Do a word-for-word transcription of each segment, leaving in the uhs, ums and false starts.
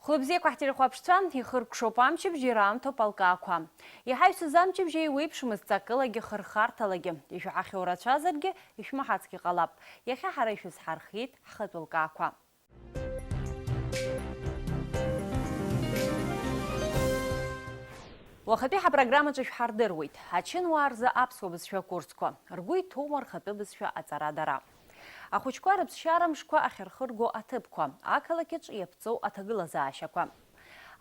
Хәлыбзиақәа ҳтелехәаԥшцәа, ихыркәшоуп амчыбжь, ираамҭоуп алкаақәа. Иҳаҩсыз амчыбжь еиуеиԥшымызт ҵакылагьы хырхарҭалагьы. Ишәаҳахьоу рацәазаргьы, ишәмаҳацгьы ҟалап. Иахьа ҳара ишәызҳархиеит ҳхатәы лкаақәа. Уахатәи ҳапрограммаҿы шәҳардыруеит. Ачынуаа рзы аԥсуа бызшәа курсқәа. Ргәы иҭоума рхатәы бызшәа аҵара дара? Ахәыҷқәа рыԥсшьара мшқәа ахьырхырго аҭыԥқәа, ақалақь аҿы иаԥҵоу аҭагылазаашьақәа.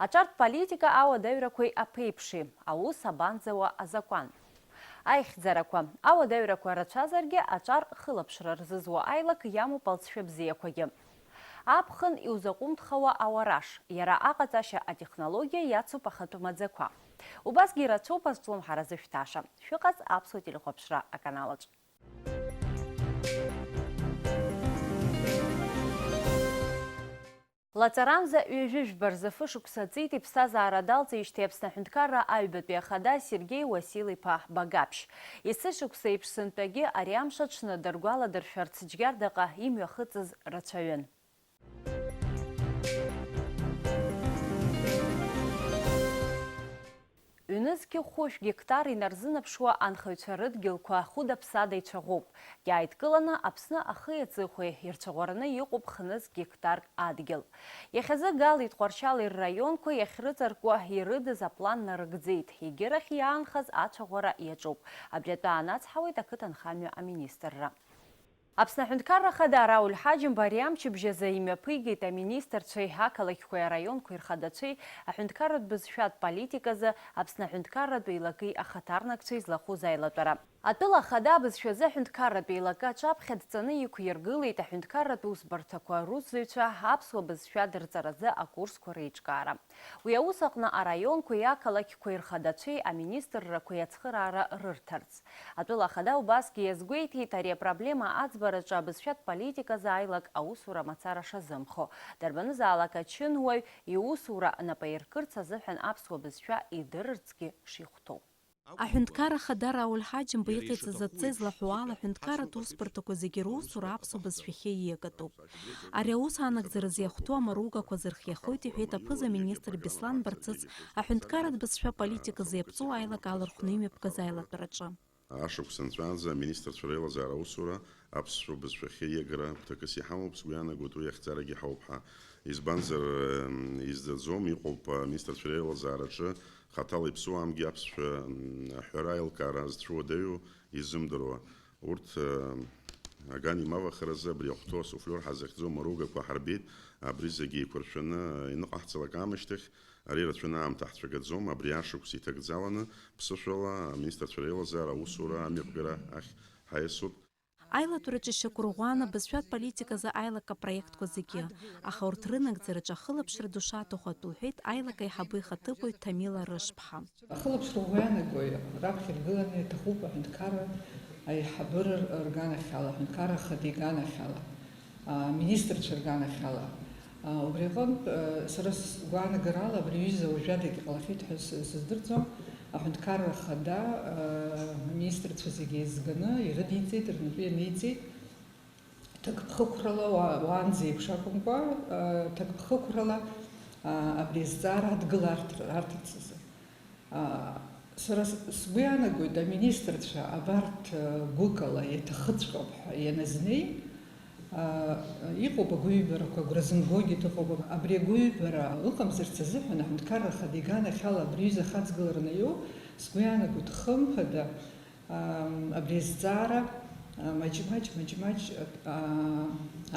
Аҿартә политика ауадаҩрақәеи аԥеиԥши, аус абанӡауа азакәан. Аихьӡарақәа, ауадаҩрақәа рацәазаргьы аҿар хылаԥшра рзызуа аилак иамоуп алҵшәа бзиақәагьы. Аԥхын иузаҟәымҭхауа ауараш, иара аҟаҵашьа атехнологиа иацуп ахатәы маӡақәа. Убасгьы ирацәоуп азҿлымҳара зышәҭаша. Шәыҟаз аԥсуа телехәаԥшра аканалаҿ. Лаҵарамза ҩажәи жәба рзы фышықәса ҵит иԥсҭазаара далҵижьҭеи Аԥсны аҳәынҭқарра аҩбатәи ахада Сергеи Уасил-иԥа Багаԥшь. Есышықәса еиԥш сынтәагьы ари амш аҽны дыргәаладыршәарц Џьгьардаҟа имҩахыҵыз рацәаҩын. Ҩнызқьи хәышә геқтар инарзынаԥшуа анхаҩцәа рыдгьылқәа хәыда-ԥсада ицәаӷәоуп. Иааидкыланы Аԥсны ахи аҵыхәеи ирцәаӷәараны иҟоуп хнызқь геқтарк адгьыл. Иахьазы Галеи Тҟәарчали рраионқәа иахьрыҵаркуа ирыдыз аплан нарыгӡеит, егьырахь иаанхаз ацәаӷәара иаҿуп. Абри атәы аанацҳауеит ақыҭанхамҩа аминистрра. Аԥсны аҳәынҭқарра ахада Рауль Ҳаџьымба ари амчыбжь азы имҩаԥигеит аминистрцәеи ақалақьқәеи араионқәеи рхадацәеи аҳәынҭқарратә бызшәатә политиказы Аԥсны аҳәынҭқарратә еилакеи ахаҭарнакцәеи злахәыз аилатәара. Атәыла ахада абызшәазы аҳәынҭқарратә еилакы аҿаԥхьа дҵаны иқәиргылеит аҳәынҭқарратә усбарҭақәа русзуҩцәа аԥсуа бызшәа дырҵаразы акурсқәа реиҿкаара. Уи аус аҟны араионқәеи ақалақьқәеи рхадацәеи аминистррақәеи ацхыраара рырҭарц. Атәыла ахада убасгьы иазгәеиҭеит, ари апроблема аӡбараҿы абызшәатә политиказы аилак аусура мацара шазымхо, дарбанызаалак ачынуаҩ иусура нап аиркырц азыҳәан аԥсуа бызшәа идырырцгьы шихәҭоу. Аҳәынҭқарра ахада Рауль Ҳаџьымба иҟаиҵаз адҵа излаҳәо ала, аҳәынҭқарратә усбарҭақәа зегьы русура аԥсуа бызшәахьы ииагатәуп. Ари аус анагӡаразы иахәҭоу амаругақәа зырхиахоит, иҳәеит аԥыза-министр Беслан Барцыц аҳәынҭқарратә бызшәа политиказы иаԥҵоу аилак алархәны имҩаԥгаз аилатәараҿы. Ашықәс нҵәаанӡа аминистрцәа реилазаара аусура аԥсшәа бызшәахьы иагара гәҭакыс иҳамоуп, сгәы иаанагоит, уи ахьӡарагьы ҳауп ҳәа. Избанзар, м, изӡаӡом, иҟоуп аминистрцәа реилазаараҿы хаҭала иԥсуамгьы аԥсшәа, м, аҳәара аилкаара зцәуадаҩу изымдыруа. Урҭ, м, аган имавахаразы абри ахәҭоу асуфлиор ҳазыхьӡу амаругақәа ҳарбеит, абри зегьы еиқәыршәаны иныҟаҳҵалак аамышьҭахь, ари рацәаны аамҭа ҳцәагаӡом, абри ашықәс иҭагӡаланы, ԥсышәала аминистрцәа реилазаара аусура амҩаԥгара ахь ҳаиасуп. Аилатәара ҿышьақәырӷәӷәан абызшәатә политиказы аилак апроектқәа зегьы, аха урҭ рынагӡараҿы ахылаԥшра ду шаҭаху атәы лҳәеит аилак аиҳабы ихаҭыԥуаҩ Ҭамила Рышԥҳа. Ахылаԥшра угәы иаанагои, раԥхьа иргыланы иаҭахуп аҳәынҭқарра аиҳабыра рганахьала, аҳәынҭқарра ахада иганахьала, аминистрцәа рганахьала. А, убри аҟынтә, а, сара сгәаанагарала абри аҩыза уажәадагь ҟалахьеит ҳәа сы-, сыздырӡом. Аҳәынҭқарра ахада, а, аминистрцәа зегьы еизганы ирыдиҵеит, рнапы ианиҵеит. Ҭакԥхықәрала уа-, уаанӡа еиԥш акәымкәа, а, ҭакԥхықәрала, а, абри азҵаара адгыла арҭ-, арҭарц азы. А, сара с-, сгәы иаанагоит, аминистрцәа абарҭ, а, гәыкала иаҭахыҵәҟьоуп ҳәа ианазнеи, а, иҟоуп агәыҩбарақәа, агәра зымгогьы дыҟоуп. Абри агәыҩбара ыҟамзарц азыҳәан аҳәынҭқарра ахада иганахьала абри аҩыза ахаҵгылара анаиоу, сгәы иаанагоит, хымԥада, ам, абри азҵаара, а, маҷ-маҷ, маҷ-маҷ, а,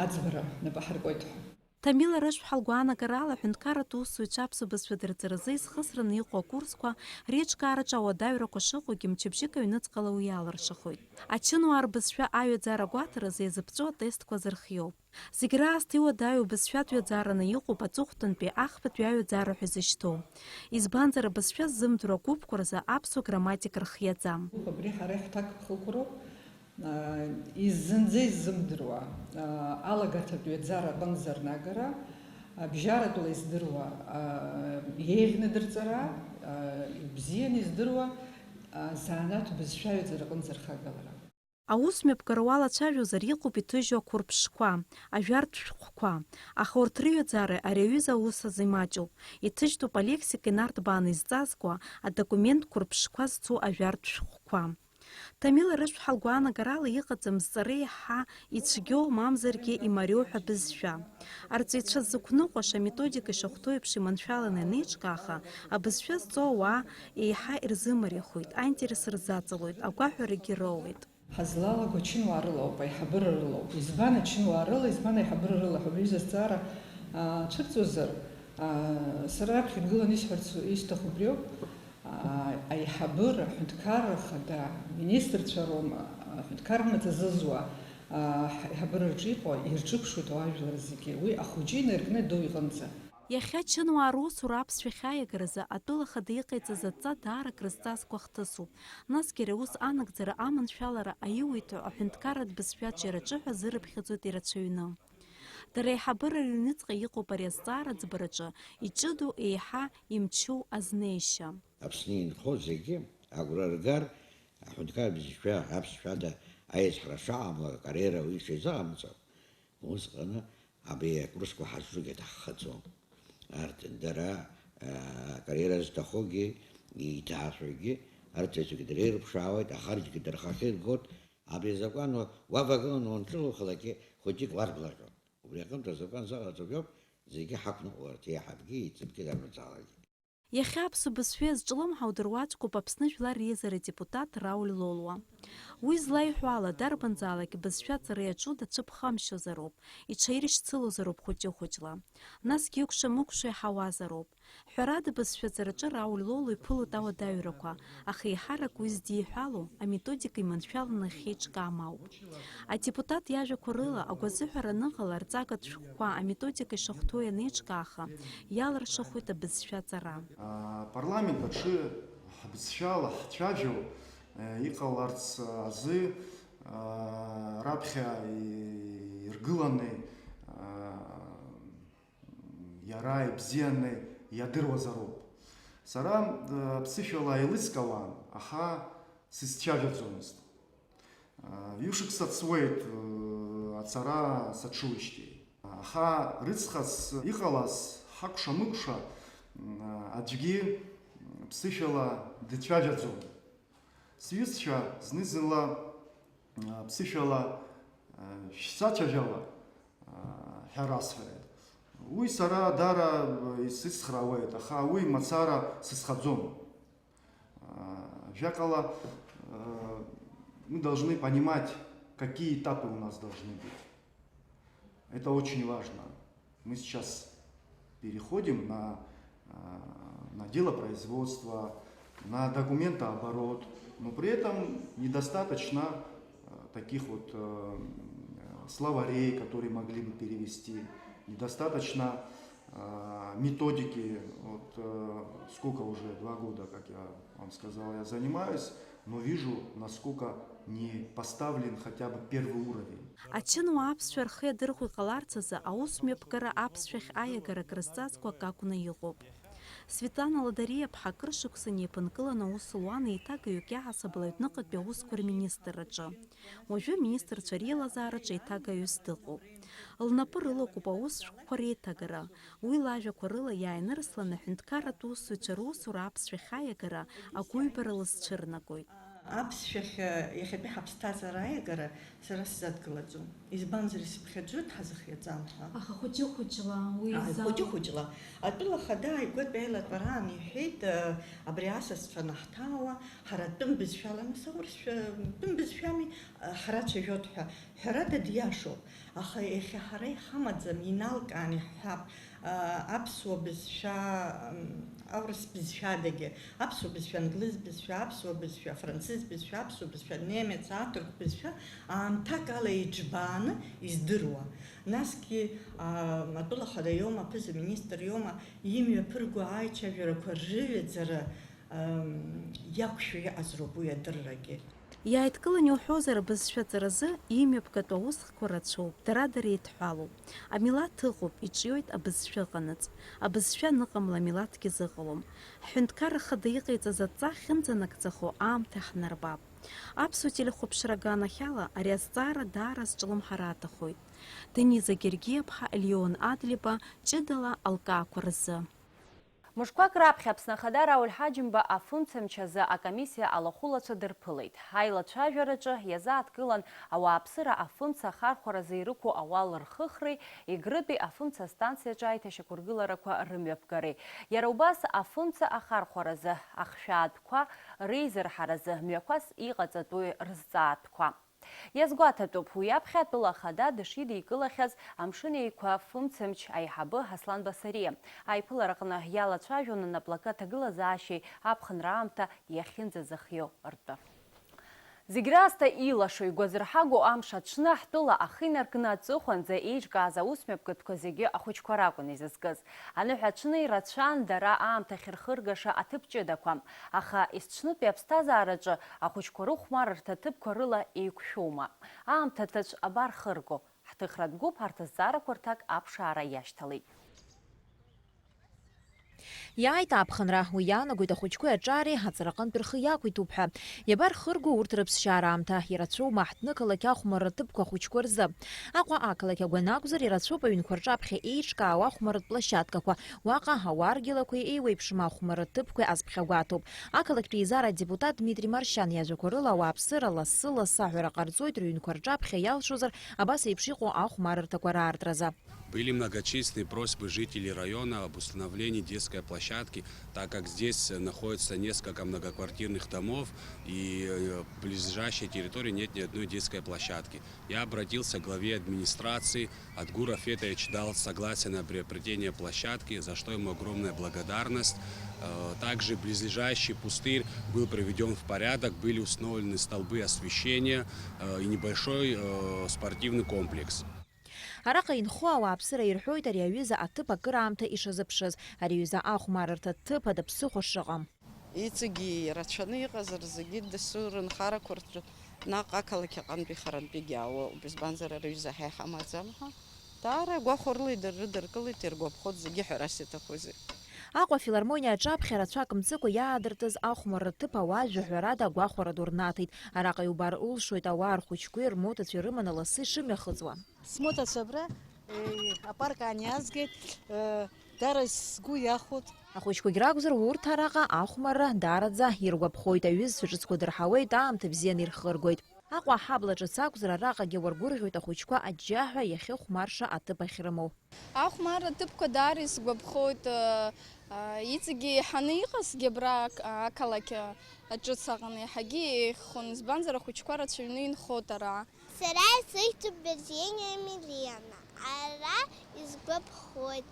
аӡбара нап аҳаркуеит ҳәа. Ҭамила Рышәҳәа лгәаанагарала, аҳәынҭқарратә усзуҩцәа аԥсуа бызшәа дырҵаразы изхысраны иҟоу акурсқәа реиҿкаараҿы ауадаҩрақәа шыҟоугьы мчыбжьык аҩныҵҟала уи иалыршахоит. Ачынуаа рбызшәа аҩаӡара агәаҭаразы иазыԥҵәо атестқәа зырхиоуп. Зегь раасҭа иуадаҩу бызшәатә ҩаӡараны иҟоуп аҵыхәтәантәи ахԥатәи аҩаӡара ҳәа изышьҭоу. Избанзар, абызшәа ззымдыруа агәыԥқәа рзы аԥсуа грамматика рхиаӡам. Абри ҳара иаҳҭакԥхықәроуп. Иззынӡа иззымдыруа, алагарҭатә ҩаӡара аҟынӡа рнагара, абжьаратәла издыруа, еиӷьны дырҵара, ибзианы издыруа, азанааҭ бызшәа аҩаӡара аҟынӡа рхагалара. Аусмҩаԥгара уалацәажәозар, иҟоуп иҭыжьу ақәырԥшқәа, ажәартә шәҟәқәа, аха урҭ рыҩаӡара ари аҩыза аус азы имаҷуп, иҭыжьтәуп алексика инарҭбааны изҵазкуа адокумент қәырԥшқәа зцу ажәартә шәҟәқәа. Ҭамила Рышәҳәа лгәаанагарала иҟаӡам зҵара еиҳа ицәгьоу, мамзаргьы имариоу ҳәа бызшәа. Арҵаҩцәа зықәныҟәаша аметодика ишахәҭоу еиԥш иманшәаланы ианеиҿкааха, абызшәа зҵоу ауаа еиҳа ирзымариахоит, аинтерес рзаҵалоит, агәаҳәарагьы роуеит. Ҳазлалаго ачынуаа рылоуп, аиҳабыра рылоуп. Избан ачынуаа рыла, избан аиҳабыра рыла ҳәа уи азҵаара, аа, цәырҵуазар, аа, сара раԥхьа ибгыланы исҳәарц исҭаху убриоуп. Аа, аиҳабыра, аҳәынҭқарра хада, министрцәа роума, аҳәынҭқарра наҵазызуа, аа, ҳаиҳабыра рҿы иҟоу ирҿыԥшуеит ауаажәлар зегьы. Уи ахәыҷы инаиркны аду иҟынӡа. Иахьа ачынуаа русура аԥсшәахь аиагаразы атәыла хада иҟаиҵаз адҵа даара крызҵазкуа хҭысуп. Насгьы ари аус анагӡара аманшәалара аиуеит ҳәа аҳәынҭқарратә бызшәа аҿиараҿы ҳәа азырыԥхьаӡоит ирацәаҩны. Дара аиҳабыра рыҩныҵҟа иҟоуп ари азҵаара аӡбараҿы иҷыдоу, еиҳа имчу азнеишьа. Аԥсны инхо зегьы агәра ргар, аҳәынҭқар бызшәа аԥсшәада аизҳара шаҟамло, акариера уи шизыҟамҵо, усҟаны абри акурсқәа ҳазҿугьы ҭаҳхаӡом. Арҭ дара, а, акариера зҭахугьы, иҭаацәоугьы, арҭ зегьы дреирԥшаауеит, ахарџьгьы дырхахьы иргоит, абри азакәан уа-, уавагыланы уанҿылухалакгьы хәыҷык уарблаҟьон. Убри аҟынтә азакәан заҟаҵатәиоуп зегьы ҳақәныҟәаларц, еиҳабгьы, еиҵыбгьы, дарбанзаалакгьы. Иахьа аԥсуа бызшәа иазҿлымҳау дыруаӡәкуп Аԥсны Жәлар Реизара адепутат Рауль Лолуа. Уи злаиҳәо ала, дарбанзаалак бызшәа аҵара иаҿу дацәыԥхамшьозароуп, иҽаирышьцылозароуп хәыҷы-хәыҷла. Насгьы икәша-мыкәша иҳауазароуп. Ҳәарада, бызшәа аҵараҿы Рауль Лолуа иԥылоит ауадаҩрақәа, аха еиҳарак уи здиҳәалоу аметодика иманшәаланы ахьеиҿкаам ауп. Адепутат иажәақәа рыла, агәазыҳәара аныҟала, арҵагатә шәҟәқәа аметодика ишахәҭоу ианеиҿкааха, иалыршахоит абызшәа аҵара. Апарламент аҿы ҳбызшәала ҳцәажәо, э, иҟаларц азы, э, раԥхьа иргыланы, э, иара ибзианы иадыруазароуп. Сара, э, ԥсышәала еилыскаауан, аха сызцәажәаӡомызт. Ҩышықәса ҵуеит, ацара саҿуижьҭеи. Аха рыцхас иҟалаз ҳакәша-мыкәша, аӡәгьы ԥсышәала дцәажәаӡом. Сҩызцәа зны-зынла ԥсышәала шәсацәажәала ҳәа расҳәеит. Уи сара даара исыцхраауеит, аха уи мацара сызхаӡом. А, Жакала, э, мы должны понимать, какие этапы у нас должны быть. Это очень важно. Мы сейчас переходим на, а, на делопроизводство, на документооборот, но при этом недостаточно, э, таких вот, э, словарей, которые могли бы перевести, недостаточно а, методики, вот, э, сколько уже, два года, как я вам сказал, я занимаюсь, но вижу, насколько не поставлен хотя бы первый уровень. Ачынуаа аԥсшәа рхы иадырхәо иҟаларц азы аусмҩаԥгара аԥсшәахь аиагарак рызҵазкуа акакәны иҟоуп. Светлана Ладариа-ԥҳа акыр шықәса инеиԥынкыланы аус луан еиҭагаҩык иаҳасабала аҩныҟатәи аусқәа рминистрраҿы. Уажәы аминистрцәа реилазаараҿы еиҭагаҩыс дыҟоуп. Лнапы рылакуп аус шәҟәқәа реиҭагара. Уи лажәақәа рыла иааинырсланы аҳәынҭқарратә усзуҩцәа русура аԥсшәахь аиагара агәыҩбара лызцәырнагоит. Аԥсшәахь иахьатәи ҳаԥсҭазаара аиагара сара сзадгылаӡом. Избанзар, исыԥхьаӡоит ҳазыхиаҵам ҳәа. Аха хәыҷы-хәыҷла уи Ааи, изал- хәыҷы-хәыҷла. Атәыла хада аигәатә аилатәараан иҳәеит, э, абри асасцәа анаҳҭаауа, ҳара тәым бызшәала, нас аурысшәа тәым бызшәами, э, ҳрацәажәоит ҳәа. Ҳәарада, диашоуп, аха иахьа ҳара иҳамаӡам, иналкаан иҳҳәап, а, аԥсуа бызшәа, м, аурыс бызшәадагьы, аԥсуа бызшәа, англыз бызшәа, аԥсуа бызшәа, афранцыз бызшәа, аԥсуа бызшәа, немец, аҭырқә бызшәа аамҭак ала иџбааны издыруа. Насгьы, а, атәыла хада иоума, аԥыза-министр иоума, имҩаԥырго аицәажәарақәа рыҩаӡара, ам, иақәшәо иҟазароуп уи адыррагьы. Иааидкылан иуҳәозар, абызшәа аҵаразы имҩаԥгатәу аусқәа рацәоуп, дара-дара еидҳәалоуп. Амилаҭ ыҟоуп, иҿиоит абызшәа ыҟанаҵ. Абызшәа аныҟамла, амилаҭгьы зыҟалом. Ҳҳәынҭқарра Ахада иҟаиҵаз адҵа ахьынӡанагӡахо аамҭа ҳнарбап. Аԥсуа телехәаԥшра аганахьала ари азҵаара даара азҿлымҳара аҭахоит. Дениза Гергиаԥҳа, Леон Адлеиба, ҷыдала алкаақәа рзы. Мышқәак раԥхьа Аԥсны Ахада Рауль Ҳаџьымба афымцамч азы акомиссиа алахәылацәа дырԥылеит. Аилацәажәараҿы иазааҭгылан ауааԥсыра афымца ахархәаразы ирықәу ауал рхыхреи Егрытәи афымца астанциаҿы аиҭашьақәыргыларақәа рымҩаԥгареи. Иара убас афымца ахархәаразы ахшәаатәқәа реизырҳаразы мҩақәас иҟаҵатәуи рызҵаатәқәа. Иазгәаҭатәуп, уи аԥхьа атәыла ахада дышидикылахьаз Амшын Еиқәа фымцамч аиҳабы Аслан Басариа аиԥылараҟны иалацәажәон анаплакы аҭагылазаашьеи аԥхынра аамҭа иахьынӡазыхиоу ртәы. Зегь раасҭа илашо, игәазырҳагоу амш аҽны ҳтәыла ахы инаркны аҵыхәанӡа еиҿкааз аусмҩаԥгатәқәа зегьы ахәыҷқәа ракәын изызкыз. Аныҳәа аҽны ирацәан дара аамҭа ахьырхыргаша аҭыԥ ҷыдақәа, аха есҽнытәи аԥсҭазаараҿы ахәыҷқәа рыхәмарырҭа ҭыԥқәа рыла еиқәшәома? Аамҭа ҭацә абархырго? Ҳҭыхратә гәыԥ арҭ азҵаарақәа рҭак аԥшаара иашьҭалеит. Иааит аԥхынра, уи иаанагоит ахәыҷқәеи аҿареи аҵараҟынтә рхы иақәиҭуп ҳәа. Иабархырго урҭ рыԥсшьара аамҭа, ирацәоума ҳҭнықалақь ахәмарра ҭыԥқәа ахәыҷқәа рзы? Аҟәа ақалақь агәаанагозар, ирацәоуп аҩнқәа рҿаԥхьа еиҿкаау ахәмарратә площадкақәа, уаҟа ауаа ргьылақәеи еиуеиԥшым ахәмарратә ҭыԥқәеи азԥхьагәаҭоуп. Ақалақьтә еизара адепутат Дмитри Маршьан иажәақәа рыла, ауааԥсыра лассы-лассы аҳәара ҟарҵоит, рыҩнқәа рҿаԥхьа иалшозар, абас еиԥш иҟоу ахәмаррақәа раартразы. Были многочисленные просьбы жителей района об установлении детской площадки, так как здесь находится несколько многоквартирных домов, и э, в близлежащей территории нет ни одной детской площадки. Я обратился к главе администрации. Адгур Афетович дал согласие на приобретение площадки, за что ему огромная благодарность. Э, Также близлежащий пустырь был приведен в порядок, были установлены столбы освещения э, и небольшой э, спортивный комплекс. Араҟа инхо ауааԥсыра ирҳәоит ари аҩыза аҭыԥ акыраамҭа ишазыԥшыз, ари аҩыза ахәмарырҭа ҭыԥ ада ԥсыхәа шыҟам. Иҵегьы ирацәаны иҟазар, зегьы дасу рынхарақәа рҿы наҟ ақалақь аҟынтәи харантәигьы аауоуп, избанзар, ари аҩыза ҳа иҳамаӡам ҳәа. Даара агәахәарыла идыррыдыркылеит, иргәаԥхоит зегьы, ҳәарас иаҭахузеи. Аҟәа афилармониа аҿаԥхьа рацәак мҵыкәа иаадыртыз ахәмарра ҭыԥ ауаа жәаҳәарада агәахәара ду рнаҭеит. Араҟа иубар улшоит ауаа рхәыҷқәеи рмоҭацәеи рыманы лассы ишымҩахыҵуа. Смоҭацәа абра, э, апарк аан иаазгеит, э, дара сгәы иахәоит. Ахәыҷқәагь ракәзар, урҭ араҟа ахәмарра даараӡа иргәаԥхоит, аҩызцәа ҿыцқәа дырҳауеит, аамҭа бзианы ирхыргоит. Аҟәа аҳабла ҿыц акәзар, араҟагьы уаргәырӷьоит ахәыҷқәа аџьџьаҳәа иахьыхәмарша аҭыԥ ахьрымоу. Ахәмарра ҭыԥқәа даара исгәаԥхоит, э, э, иҵегьы еиҳаны иҟазгьы абра ақ-, ақалақь, э, аҿыц аҟны еиҳагьы еиӷьхон, избанзар, ахәыҷқәа рацәаҩны инхоит ара. Сара исыхьӡуп Бержениа Емельяна. Ара исгәаԥхоит.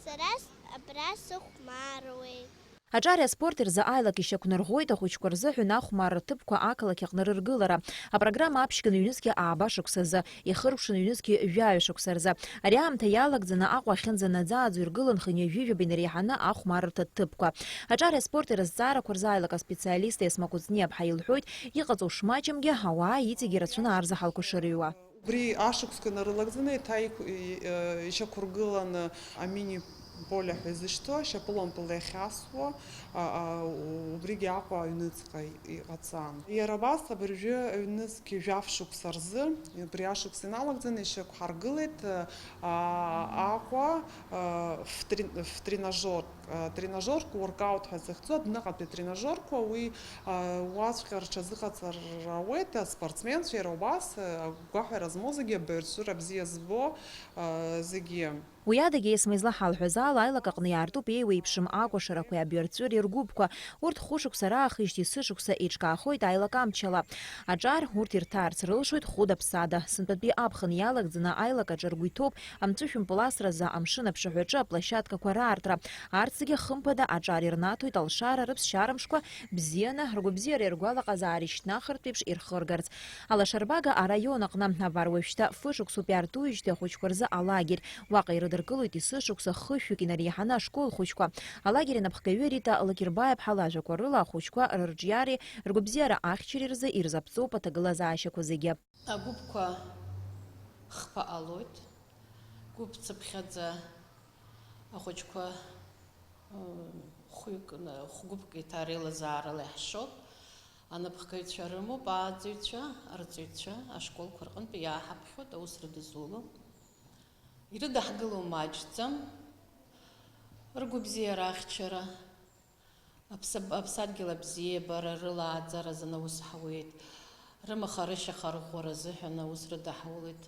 Сара с-, абра сыхәмаруеит. Аҿари аспорти рзы аилак ишьақәнарӷәӷәоит ахәыҷқәа рзыҳәан ахәмарра ҭыԥқәа ақалақь аҟны рыргылара. Апрограмма аԥшьганы ҩнызқьи ааба шықәсазы, ихыркәшаны ҩнызқьи жәаҩа шықәса рзы. Ари аамҭа иалагӡаны Аҟәа ахьынӡанаӡааӡо иргылан хынҩажәижәаба инареиҳаны ахәмаррҭа ҭыԥқәа. Аҿари аспорти рызҵаарақәа рзы аилак аспециалист Есма Кәыҵниаԥҳа илҳәоит, иҟаҵоу шмаҷымгьы, ауаа иҵегь ирацәаны арзаҳалқәа шырыҩуа. Убри ашықәсқәа нарылагӡаны еиҭа иқә-, и-, э, ишьақәыргыланы амини-поле ҳәа изышьҭоу ашьапылампыл иахьасуа, а, а, убригьы Аҟәа аҩныҵҟа иҟаҵан. Иара убас абыржәы аҩныҵгьы жәаф шықәса рзы, убри ашықәс иналагӡаны ишьақәҳаргылеит, а, Аҟәа, а, в трен-, в тренажер. Тренажерк, уоркаут ҳәа захьӡу адәныҟатәи атренажерқәа, уи уаҵәҟьа рҽазыҟаҵар ауеит аспортсменцәа, иара убас агәгәаҳәара змоу зегьы, абаҩрҵәыра бзиа збо зегьы. Уи адагьы, Есма излаҳалҳәаз ала, аилак аҟны иаартуп еиуеиԥшым акәашарақәеи абаҩрҵәыреи ргәыԥқәа. Урҭ хәышықәса раахижьҭеи есышықәса еиҿкаахоит аилак амчала. Аҿар урҭ ирҭаарц рылшоит хәыда-ԥсада. Сынтәатәи аԥхын иалагӡаны аилак аҿы ргәы иҭоуп амҵәышәымпыл асразы амшын аԥшаҳәаҿы аплощадкақәа раартра. Арҭ зегьы, хымԥада, аҿар ирнаҭоит алшара рыԥсшьара мшқәа бзианы, ргәабзиареи ргәалаҟазаареи шьҭнахыртә еиԥш ирхыргарц. Алашарбага араион аҟны абар уажәшьҭа фышықәсоуп иаартуижьҭеи ахәыҷқәа рзы алагерь. Уаҟа ирыдгылоуп Дыргылоит есышықәса хышәҩык инареиҳаны ашкол хәыҷқәа. Алагер инапхгаҩы Рита Лакирбаиаԥҳа лажәақәа рыла, ахәыҷқәа рырҿиареи ргәабзиара ахьчареи рзы ирзаԥҵоуп аҭагылазаашьақәа зегьы. Агәыԥқәа хԥа ҟалоит. Гәыԥ цыԥхьаӡа ахәыҷқәа, ы, хәҩык, хәгәыԥк еиҭа реилазаарала иаҳшьоуп. Анапхгаҩцәа рымоуп, ааӡаҩцәа, арҵаҩцәа ашколқәа рҟынтәи иааҳаԥхьоит, аус рыдызуло. Ирыдаҳгыло маҷӡам, ргәабзиара ахьчара, аԥсаб-, аԥсадгьыл абзиабара рылааӡаразын аус ҳауеит, рымаха-рышьаха рӷәӷәара азыҳәан аус рыдаҳулеит,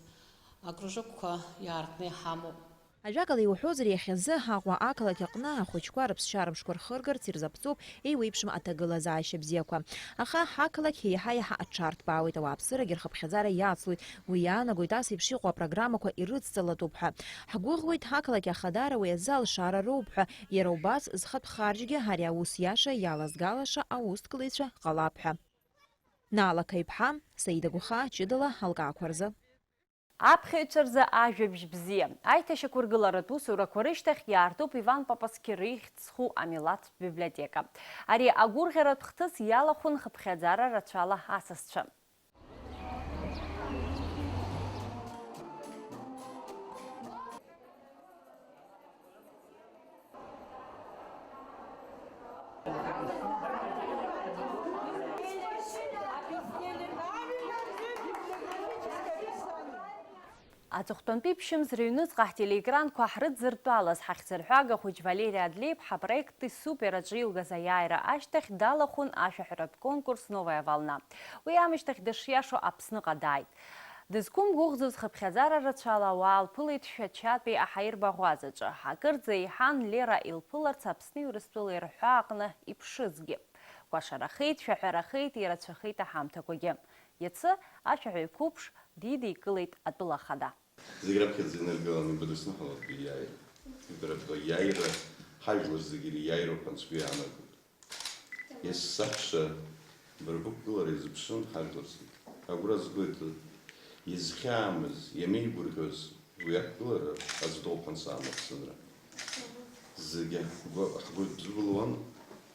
акружокқәа иаартны иҳамоуп. Ажәакала иуҳәозар, иахьазы Аҟәа ақалақь аҟны ахәыҷқәа рыԥсшьара мшқәа рхыргарц ирзаԥҵоуп еиуеиԥшым аҭагылазаашьа бзиақәа. Аха ҳақалақь еиҳа-еиҳа аҽарҭбаауеит, ауааԥсырагьы рхыԥхьаӡара иацлоит. Уи иаанагоит ас еиԥш иҟоу апрограммақәа ирыцҵалатәуп ҳәа. Ҳгәыӷуеит, ҳақалақь ахадара уи азы алшара роуп ҳәа, иара убас зхатә харџьгьы ари аус иаша иалазгалаша аусҭкылаҩцәа ҟалап ҳәа. Наала Қаиԥҳа, Саида Гәыхаа, ҷыдала алкаақәа рзы. Аԥхьаҩцәа рзы ажәабжь бзиа. Аиҭашьақәыргыларатә усурақәа рышьҭахь иаартуп Иван Папасқьыр ихьӡ зху амилаҭтә библиотека. Ари агәырӷьаратә хҭыс иалахәын хыԥхьаӡара рацәала асасцәа. Аҵыхәтәантәи ԥшьымз рыҩныҵҟа ҳтелеекранқәа ҳрыдзыртәалаз ҳахьӡырҳәага хәыҷ Валери Адлеиԥҳа апроект Ты супер аҿы илгаз аиааира ашьҭахь далахәын ашәаҳәаратә конкурс Новая волна. Уи аамышьҭахь дышиашоу Аԥсныҟа дааит. Дызқәымгәыӷӡоз хыԥхьаӡара рацәала ауаа лԥылеит Шәачатәи аҳаирбаӷәазаҿы. Акырӡа еиҳан Лера илԥыларц Аԥсни Урыстәылеи рҳәаа аҟны иԥшызгьы. Кәашарахеит, шәаҳәарахеит, ирацәахеит аҳамҭақәагьы. Иацы ашәаҳәаҩ қәыԥш дидикылеит атәыла ахада. Зегь раԥхьаӡа инаргыланы ибыдысныҳәалоит ииааира. Ибаратәы аиааира ҳажәлар зегьы ириааироуп ҳәа сгәы иаанагоит. Есышықәса бара бықәгылара иазыԥшын ҳажәлар зегьы. Агәра згоит, иазхьаамыз, иамеигәырӷьоз уи ақәгылара азтәоуп ҳәа саамоуп сынра. Зегьы ҳгәы, ҳгәы ӡбылуан,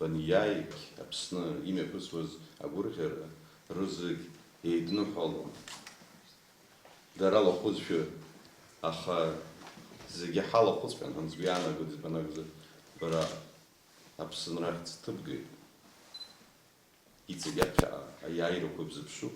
баниааигь Аԥсны имҩаԥысуаз агәырӷьара рызегь еидныҳәалон. Дара лахәызшәа, аха зегьы ҳалахәыҵәҟьан, ҳанцәа иаанагоит, избан акәзар, бара Аԥсынра ахьӡ ҭыбгеит. Иҵегь аԥхьаҟа аиааирақәа бзыԥшуп.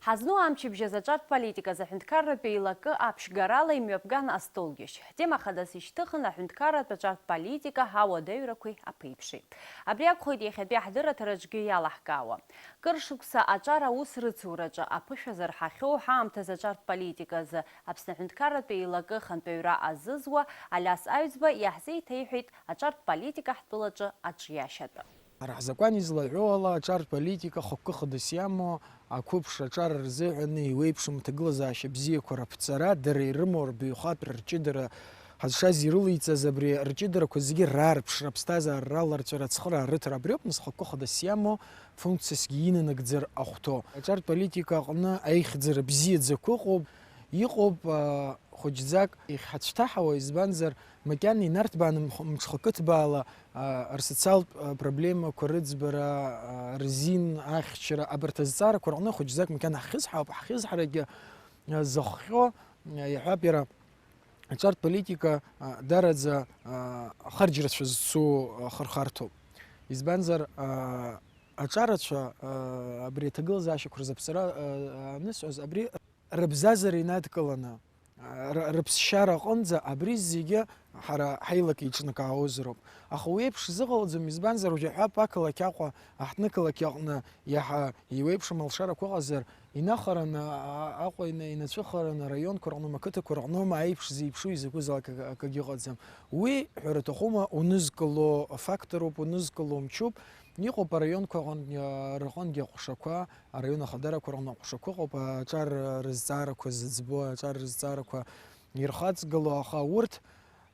Ҳазну амчыбжь азы аҿартә политиказы аҳәынҭқарратә еилакы аԥшьгарала имҩаԥган астолгьежь. Ҳтема хадас ишьҭыхын аҳәынҭқарратә аҿартә политика ауадаҩрақәеи аԥеиԥши. Абри акәхоит иахьатәи ҳдырраҭараҿгьы иалаҳкаауа. Кыр шықәса аҿар аус рыцураҿы аԥышәа зырҳахьоу ҳаамҭазы аҿартә политиказы Аԥсны аҳәынҭқарратә еилакы хантәаҩра азызуа Алиас Аҩӡба иаҳзеиҭеиҳәеит аҿартә политика ҳтәылаҿы аҿиашьатә. Ҳара ҳзакәан излаҳәо ала, аҿар политика хықәкы хадас иамоу, ақәыԥш аҿар рзыҳәан еиуеиԥшым аҭагылазаашьа бзиақәа раԥҵара, дара ирымоу рбаҩхатәра, рҷыдара ҳазшаз ирылеиҵаз абри рҷыдарақәа зегьы раарԥшра, аԥсҭазаара раларҵәара, ацхыраара рыҭара, абри ауп нас хықәкы хадас иамоу функциасгьы инанагӡар ахәҭоу. Аҿар политика аҟны аихьӡара бзиаӡақәа ыҟоуп, иҟоуп, а, хәыҷӡак ихьацәҭаҳауа, избанзар, макьана инарҭбааны мх-, мҽхакы ҭбаала, а, рсоциалтә, а, проблемақәа рыӡбара, а, рзин ахьчара, абарҭ азҵаарақәа рҟны хәыҷӡак макьана ҳхьызҳауп, ҳхьызҳарагьы, а, зыхҟьо, а, иаҳәап иара, аҿартә политика, а, дараӡа, а, харџь рацәа зцу, а, хырхарҭоуп. Избанзар, а, аҿарацәа, а, абри аҭагылазаашьақәа рзы аԥҵара, а, анысҳәоз, абри рыбзазара инадкыланы, р-, рыԥсшьара аҟынӡа абри зегьы ҳара ҳаилак еиҿнакаауазароуп. Аха уи еиԥш зыҟалаӡом, избанзар, уажәы ҳәа ақалақь Аҟәа, аҳҭнықалақь аҟны иаҳа еиуеиԥшым алшарақәа ыҟазар, инахараны, а-, Аҟәа ина-, инацәыхараны араионқәа рҟноума, ақыҭақәа рҟноума аиԥш зеиԥшу изакәызаалак акы-, акагьы ыҟаӡам. Уи, ҳәара аҭахума, унызкыло факторуп, унызкыло мчуп. Иҟоуп араионқәа аҟын-, рҟынгьы аҟәшақәа, араион ахадарақәа рҟны аҟәшақәа ыҟоуп, аҿар рызҵаарақәа зыӡбо, аҿар рызҵаарақәа ирхаҵгыло, аха урҭ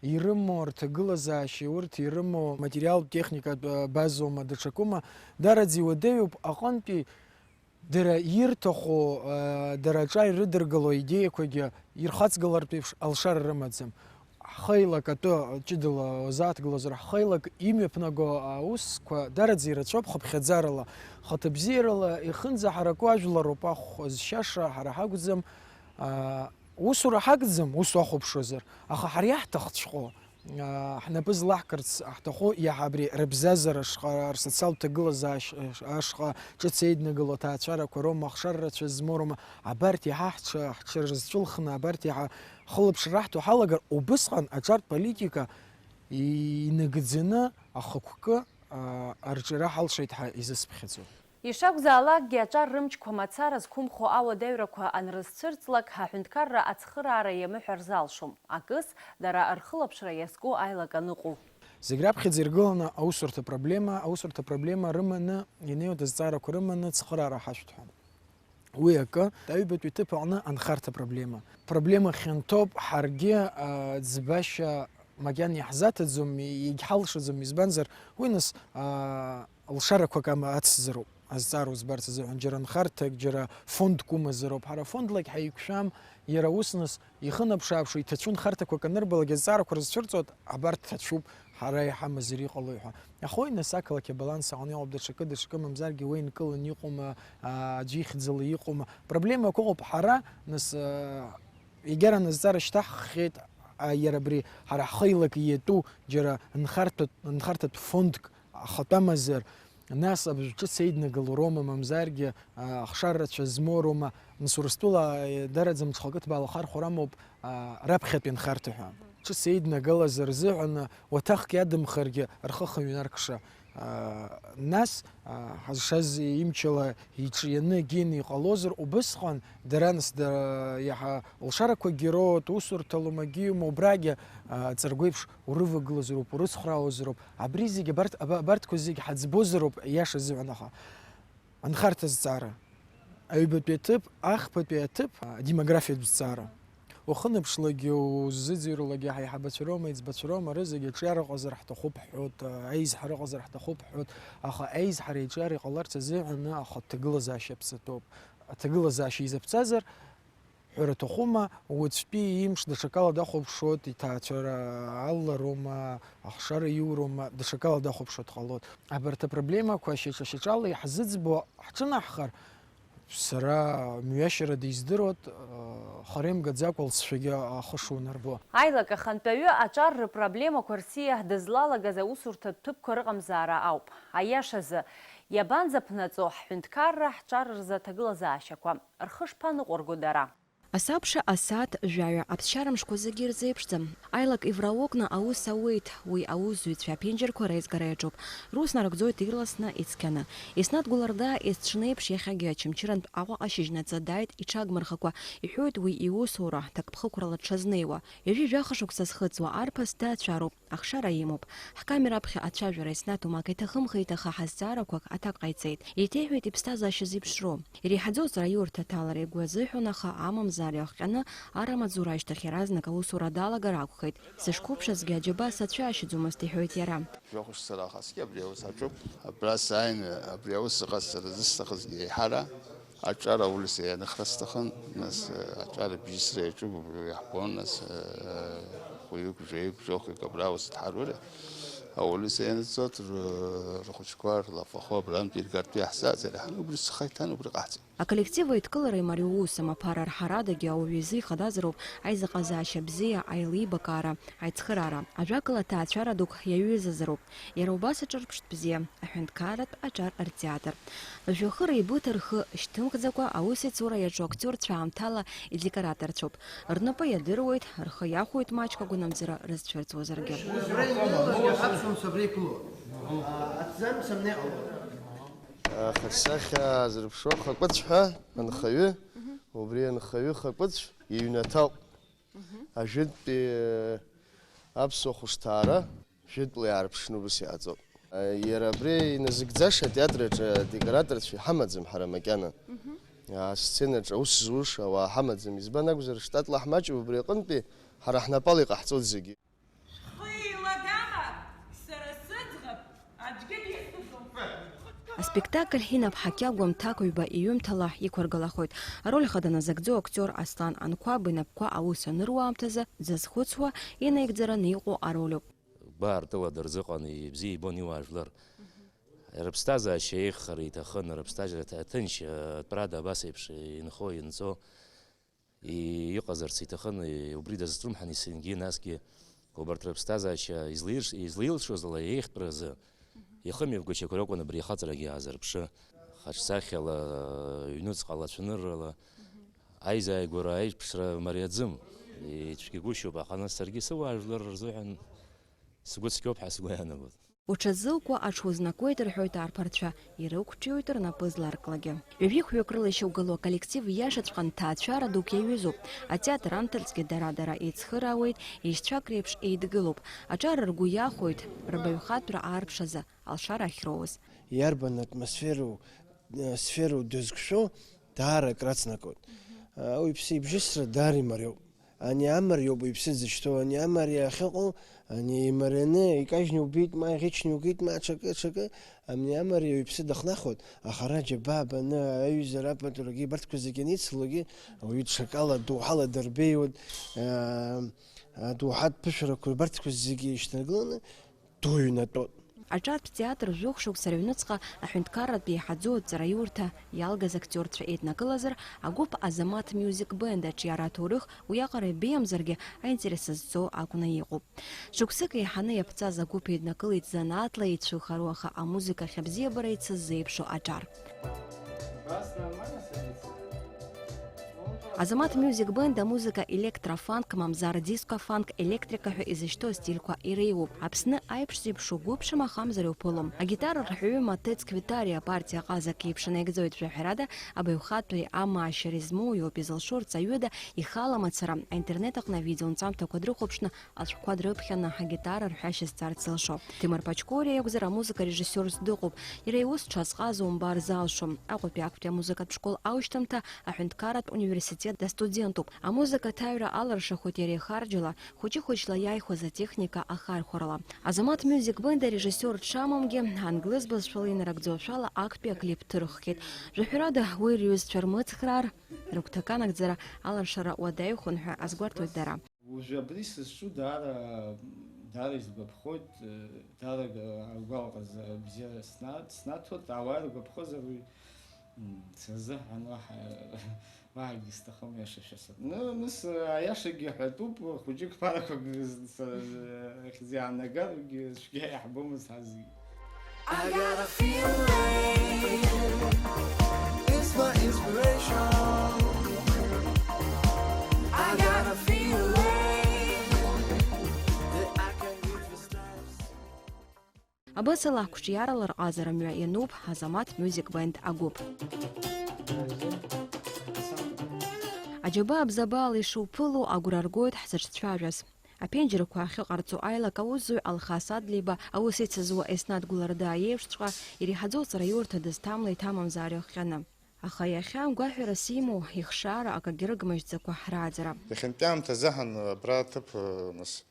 ирымоу рҭагылазаашьеи урҭ ирымоу материалтә техникатә базоума, даҽакума, дараӡа иуадаҩуп аҟынтәи Дара ирҭаху, а, дара аҿар ирыдыргыло аидеиақәагьы ирхаҵгылартә еиԥш алшара рымаӡам. Ҳхеилак атәы ҷыдала узааҭгылозар, ҳхеилак имҩаԥнаго аусқәа дараӡа ирацәоуп хыԥхьаӡарала, хыҭыбзиарала ихынӡаҳараку ажәлар роуп ахә зшьаша ҳара ҳакәӡам, а, усура ҳагӡам, ус уахәаԥшуазар, аха ҳара иаҳҭахҵәҟьоу, а, ҳнапы злаҳкырц ҳҭаху иаҳа абри рыбзазара ашҟа, рсоциалтә ҭагылазаашьа ашҟа ҿыц еиднагылоу аҭаацәарақәа роума, ахшара рацәа змоу роума, абарҭ иаҳа ҳҽы-, ҳҽырзцәылхны, абарҭ иаҳа хылаԥшра раҳҭо ҳалагар, убысҟан аҿартә политика инагӡаны ахықәкы, а, арҿиара ҳалшеит ҳәа изысԥхьаӡо. Ишакәзаалакгьы, аҿар рымчқәа мацара зқәымхо ауадаҩрақәа анрызцәырҵлак, аҳәынҭқарра ацхыраара иамыҳәар залшом, акыс, дара рхылаԥшра иазку аилак аныҟоу. Зегь раԥхьаӡа иргыланы аусурҭа проблема, аусурҭа проблема рыманы, инеиуеит азҵаарақәа рыманы цхыраара ҳашәҭ ҳәа. Уи акы, аҩбатәи ҭыԥ аҟны анхарҭа проблема. Проблема хьанҭоуп, ҳаргьы, а, ӡбашьа макьана иаҳзаҭаӡом, иагьҳалшаӡом, избанзар, уи нас, а, лшарақәак ама ацзароуп, азҵаара узбарц азыҳәан, џьара нхарҭак, џьара фондк умазароуп. Ҳара фондлак ҳаиқәшәам, иара ус нас ихынаԥш-ааԥшуа иҭацәу нхарҭақәак анырбалак, азҵаарақәа рызцәырҵуа, абарҭ ҭацәуп, ҳара иҳамазар иҟалои ҳәа. Аха уи нас ақалақь абаланс аҟны иҟоуп, даҽакы, даҽакы, мамзаргьы уеинкыланы иҟоума, аа, аӡәы ихьӡала иҟоума. Проблемақәа ыҟоуп, ҳара нас, аа, егьара назҵаара шьҭаҳххьеит, а, иара абри ҳара ҳхы илак иатәу џьара нхарҭәатә, нхарҭатә фондк ахатәамазар, нас абыржә ҿыц еиднагыло роума, мамзаргьы, а, ахшара рацәа змоу роума, нас Урыстәыла, а, дараӡа мҽхакы ҭбаалахар хәарамоуп, а, раԥхьатәи нхарҭа ҳәа. Ҿыц еиднагалаз рзыҳәан уаҭахк иадымхаргьы рхы хыҩнаркша. А, нас, а, ҳазшаз имчала иҿианы егьины иҟалозар, убысҟан дара нас да-, иаҳа лшарақәагьы роут, усурҭа лумагьы иума, убрагьы, а, ҵаргәеиԥш урывагылазароуп, урыцхраауазароуп. Абри зегь абарҭ, аба-, абарҭқәа зегь ҳаӡбозароуп, иаша азыҳәан, аха анхарҭа зҵаара, аҩбатәи аҭыԥ, ахԥатәи аҭыԥ, а, демографиатә зҵаара. Ухынԥшлагьы, уззыӡырҩлакгьы ҳаиҳабацәа роума, еиҵбацәа роума, рызегьы аҿиара ыҟазар ҳҭахуп ҳҳәоит, аизҳара ыҟазар ҳҭахуп ҳҳәоит, аха аизҳара аҿиара иҟаларц азыҳәан, аха аҭагылазаашьа аԥсатәоуп. Аҭагылазаашьа изаԥҵазар, ҳәара аҭахума, уаҵәтәи имш даҽакала дахәаԥшуеит, иҭаацәара аллароума, ахшара иуроума, даҽакала дахәаԥшуа дҟалоит. Абарҭ апроблемақәа шьаҿа-шьаҿала иаҳзыӡбо ҳҿынаҳхар, сара мҩашьарада издыруеит, хара имгаӡакәа лҵшәагьы ахы шунарбо. Аилак ахантәаҩы аҿар рыпроблемақәа рсиа дызлалагаз аусурҭатә ҭыԥқәа рыҟамзаара ауп. Аиашазы, иабанӡаԥнаҵо ҳҳәынҭқарра ҳҿар рзы аҭагылазаашьақәа? Рхы шԥаныҟәырго дара? Асабша асааҭ жәаҩа аԥсшьара мшқәа зегьы ирзеиԥшӡам. Аилак ивралокны аус ауеит, уи аусзуҩцәа аԥенџьырқәа реизгара иаҿуп. Рус нарыгӡоит ирласны, ицқьаны. Еснаҭ Гәылардаа есҽны еиԥш иахьагьы Очамчырантә Аҟәаҟа шьыжьнаҵы дааит иҽагмырхакәа, иҳәоит уи иусура ҭакԥхықәрала дшазнеиуа. Ҩажәи жәаха шықәса зхыҵуа арԥыс ҭаацәароуп. Ахшара имоуп. Ҳкамера аԥхьа ацәажәара иснаҭом акы иҭахымхеит, аха ҳазҵаарақәак аҭак ҟаиҵеит. Еиҭеиҳәеит иԥсҭазаашьа зеиԥшроу. Иреиҳаӡоу аҵараиурҭа аҭалара игәы азыҳәон, аха амамзар иахҟьаны ар амаҵзура ашьҭахь иаразнак аусура далагар акәхеит. Сышқәыԥшызгьы аџьабаа сацәаашьаӡомызт, иҳәоит иара. Жәохә шықәса раахысгьы абри аус аҿуп. Абра сааины абри аус ыҟасҵара зысҭахызгьы еиҳара. Аҿар аулица ианыхра сҭахын, нас, э, аҿар абжьысра иаҿуп, убри иаҳбон, нас, э, хәҩык, жәаҩык, жәохәҩык абра аус дҳарури, аулица ианыҵҵот, ры-, рхәыҷқәа рлафахо абрантәи иргартә иаҳзааӡар, иаҳан убри схы иҭан, убри ҟаҳҵеит. Аколлектив аидкылара имариоу ус амаԥара рҳарадагьы ауаҩы изы ихадазароуп аизыҟазаашьа бзиа, аилибакаара, аицхыраара. Ажәакала, аҭаацәара дук иаҩызазароуп. Иара убас аҿырԥштә бзиа, аҳәынҭқарратә аҿар ртеатр. Жәохыра еибыҭа рхы шьҭымхӡакәа аусеицура иаҿу актиорцәа аамҭала идекораторцәоуп. Рнапы иадыруеит, рхы иахәоит маҷк агәынамӡара рызцәырҵуазаргьы. Аԥсуамца абра иԥыло. Аҭӡамц амнеи ҟалоит. Ахаҿсахьа зырԥшуа Хакәыцә ҳәа анхаҩы, убри анхаҩы Хакәыцә иҩнаҭа ауп. Ажәытәтәи аԥсуа хәышҭаара. Жәытәла иаарԥшны убас иҟаҵоуп. Иара абри иназыгӡаша атеатр аҿы адекораторцәа иҳамаӡам ҳара макьана. Мгм. Асценаҿ аус зуша ауаа ҳамаӡам. Избан акәзар, штатла ҳмаҷуп, убри аҟынтәи ҳара ҳнапала иҟаҳҵоит зегьы. Шәхы еилагама? Сара сыӡӷаб аӡәгьы дисҭаӡом. Аспектакль Инап Ҳақьагәа Мҭакәиба иҩымҭала иқәыргылахоит. Ароль хада назыгӡо актиор Аслан Анқәаб инапқәа аус аныруа аамҭазы дзазхәыцуа, инаигӡараны иҟоу ароль ауп. Гәаартыла дырзыҟан, ибзиа ибон иуаажәлар. Рыԥсҭазаашьа еиӷьхар иҭахын, рыԥсҭазаашьа ҭ-, ҭынч, атәарада абас еиԥш инхо, инҵо, и-, иҟазарц иҭахын, и-, убри дазҿлымҳан есынгьы насгьы убарҭ рыԥсҭазаашьа излаирш-, излаилшоз ала еиӷьтәразы ихымҩаԥгачақәа ракәын абри ахаҵарагьы аазырԥшы. Хаҿсахьала, ҩнуҵҟала, цәаныррала, аизааигәара, аиԥшра мариаӡым. Ицәгьагәышьоуп, аха нас саргьы сыуаажәлар рзыҳәан сгәы цқьоуп ҳәа сгәы иаанагоит. Уҽазылкуа аҽузнакуеит, рҳәоит арԥарцәа, ирықәҿиоит рнапы зларклагьы. Ҩажәи хәҩык рыла ишьақәгылоу аколлектив иашаҵәҟьа нҭаацәара дук иаҩызоуп. Атеатр анҭыҵгьы дара-дара еицхыраауеит, еишьцәак реиԥш еидгылоуп. Аҿар ргәы иахәоит, рбаҩхатәра аарԥшазы алшара ахьроуз. Иарбан атмосферу, э, сферу дызқәшәо, даара акраҵнакуеит. Уи иԥсы ибжьысра даара имариоуп. Ани амариоуп уи иԥсы дзышьҭоу, ани амариа ахьыҟоу, ани имарианы икажьны иубеит, ма иӷьычны иукит, ма ҽакы, ҽакы, ани амариа уи иԥсы дахнахуеит, аха ара џьабаа баны, аҩыза рапатурагьы, абарҭқәа зегьы аницлогьы, ауаҩы ҽакала, доуҳала дырбеиуеит, аа, адоуҳатә ԥышәарақәа, абарҭқәа зегьы ишьҭаргыланы, дуаҩнатәоит. Аҿартә театр жәохә шықәса рыҩныҵҟа аҳәынҭқарратә еиҳаӡоу аҵараиурҭа иалгаз актиорцәа еиднакылазар, агәыԥ Азамаҭ Music Band аҿиара аҭоурых уиаҟара ибеиамзаргьы аинтерес зҵо акәны иҟоуп. Шықәсык еиҳаны иаԥҵаз агәыԥ еиднакылеит занааҭла еицәыхароу, аха амузыкахь абзиабара ицыззеиԥшу аҿар. Азамаҭ Music Band амузыка електрофанк, мамзар диско-фанк, електрика ҳәа изышьҭоу астильқәа иреиуоуп. Аԥсны аиԥш зеиԥшу гәыԥ шамахамзар иуԥылом. Агитара рҳәаҩы Матец Квитариа апартиа ҟазак еиԥш анаигӡоит, жәаҳәарада, абаҩхатәреи амаашьареи змоу иоуп изылшо рҵаҩыда ихала мацара, аинтернет аҟны авидеонҵамҭақәа дрыхәаԥшны, ацәқәа дрыԥхьаны агитара рҳәашьа зҵарц зылшо. Ҭемыр Пачкориа иакәзар, амузыка режиссиорс дыҟоуп. Иара иус ҽазҟаза умбар залшом. Аҟәатәи актәи амузыкатә школ аушьҭымҭа аҳәынҭқарратә университет дастудентуп. Амузыка аҭаҩра алыршахоит иара ихарџьала, хәыҷы-хәыҷла иааихәаз атехника ахархәарала. Азамаҭ Music Band арежиссиор дшамамгьы, англыз бызшәала инарыгӡо ашәала актәи аклип ҭырххьеит. Жәаҳәарада, уи рҩызцәа рмыцхраар, рыгәҭакы анагӡара алыршара уадаҩхон ҳәа азгәарҭоит дара. Уажәы абри сызҿу даара, даара изгәаԥхоит, даара агәалаҟаза бзиара сна-, снаҭоит, ауаа иргәаԥхозар уи, м, сырзыҳәан уаҳа, уаҳагьы сҭахым, иаша шәасҳәап. Ну, нас, аиашагьы ҳәатәуп, хәыҷык ԥарақәак з-, с-, ахьӡ иаанагаругьы цәгьа иаҳбомызт ҳазегьы. I got a feeling, it's my inspiration. I got a feeling that I can reach the stars. Абасала, қәҿиарала рҟазара мҩа иануп Азамаҭ Music Band агәыԥ. Аџьабаа бзабаала ишуԥыло агәра ргоит ҳзыҿцәажәаз. Аԥенџьырқәа ахьыҟарҵо аилак аусзуҩ Алхас Адлеиба аус ицызуа Еснаҭ Гәлардаа иеиԥшҵәҟьа иреиҳаӡоу ҵараиурҭа дызҭамлеит амамзаара иахҟьаны. Аха иахьа гәаҳәарас имоу ихшара акагьы рыгмыжьӡакәа ҳрааӡара. Иахьантәи аамҭазыҳәан абра аҭыԥ, нас,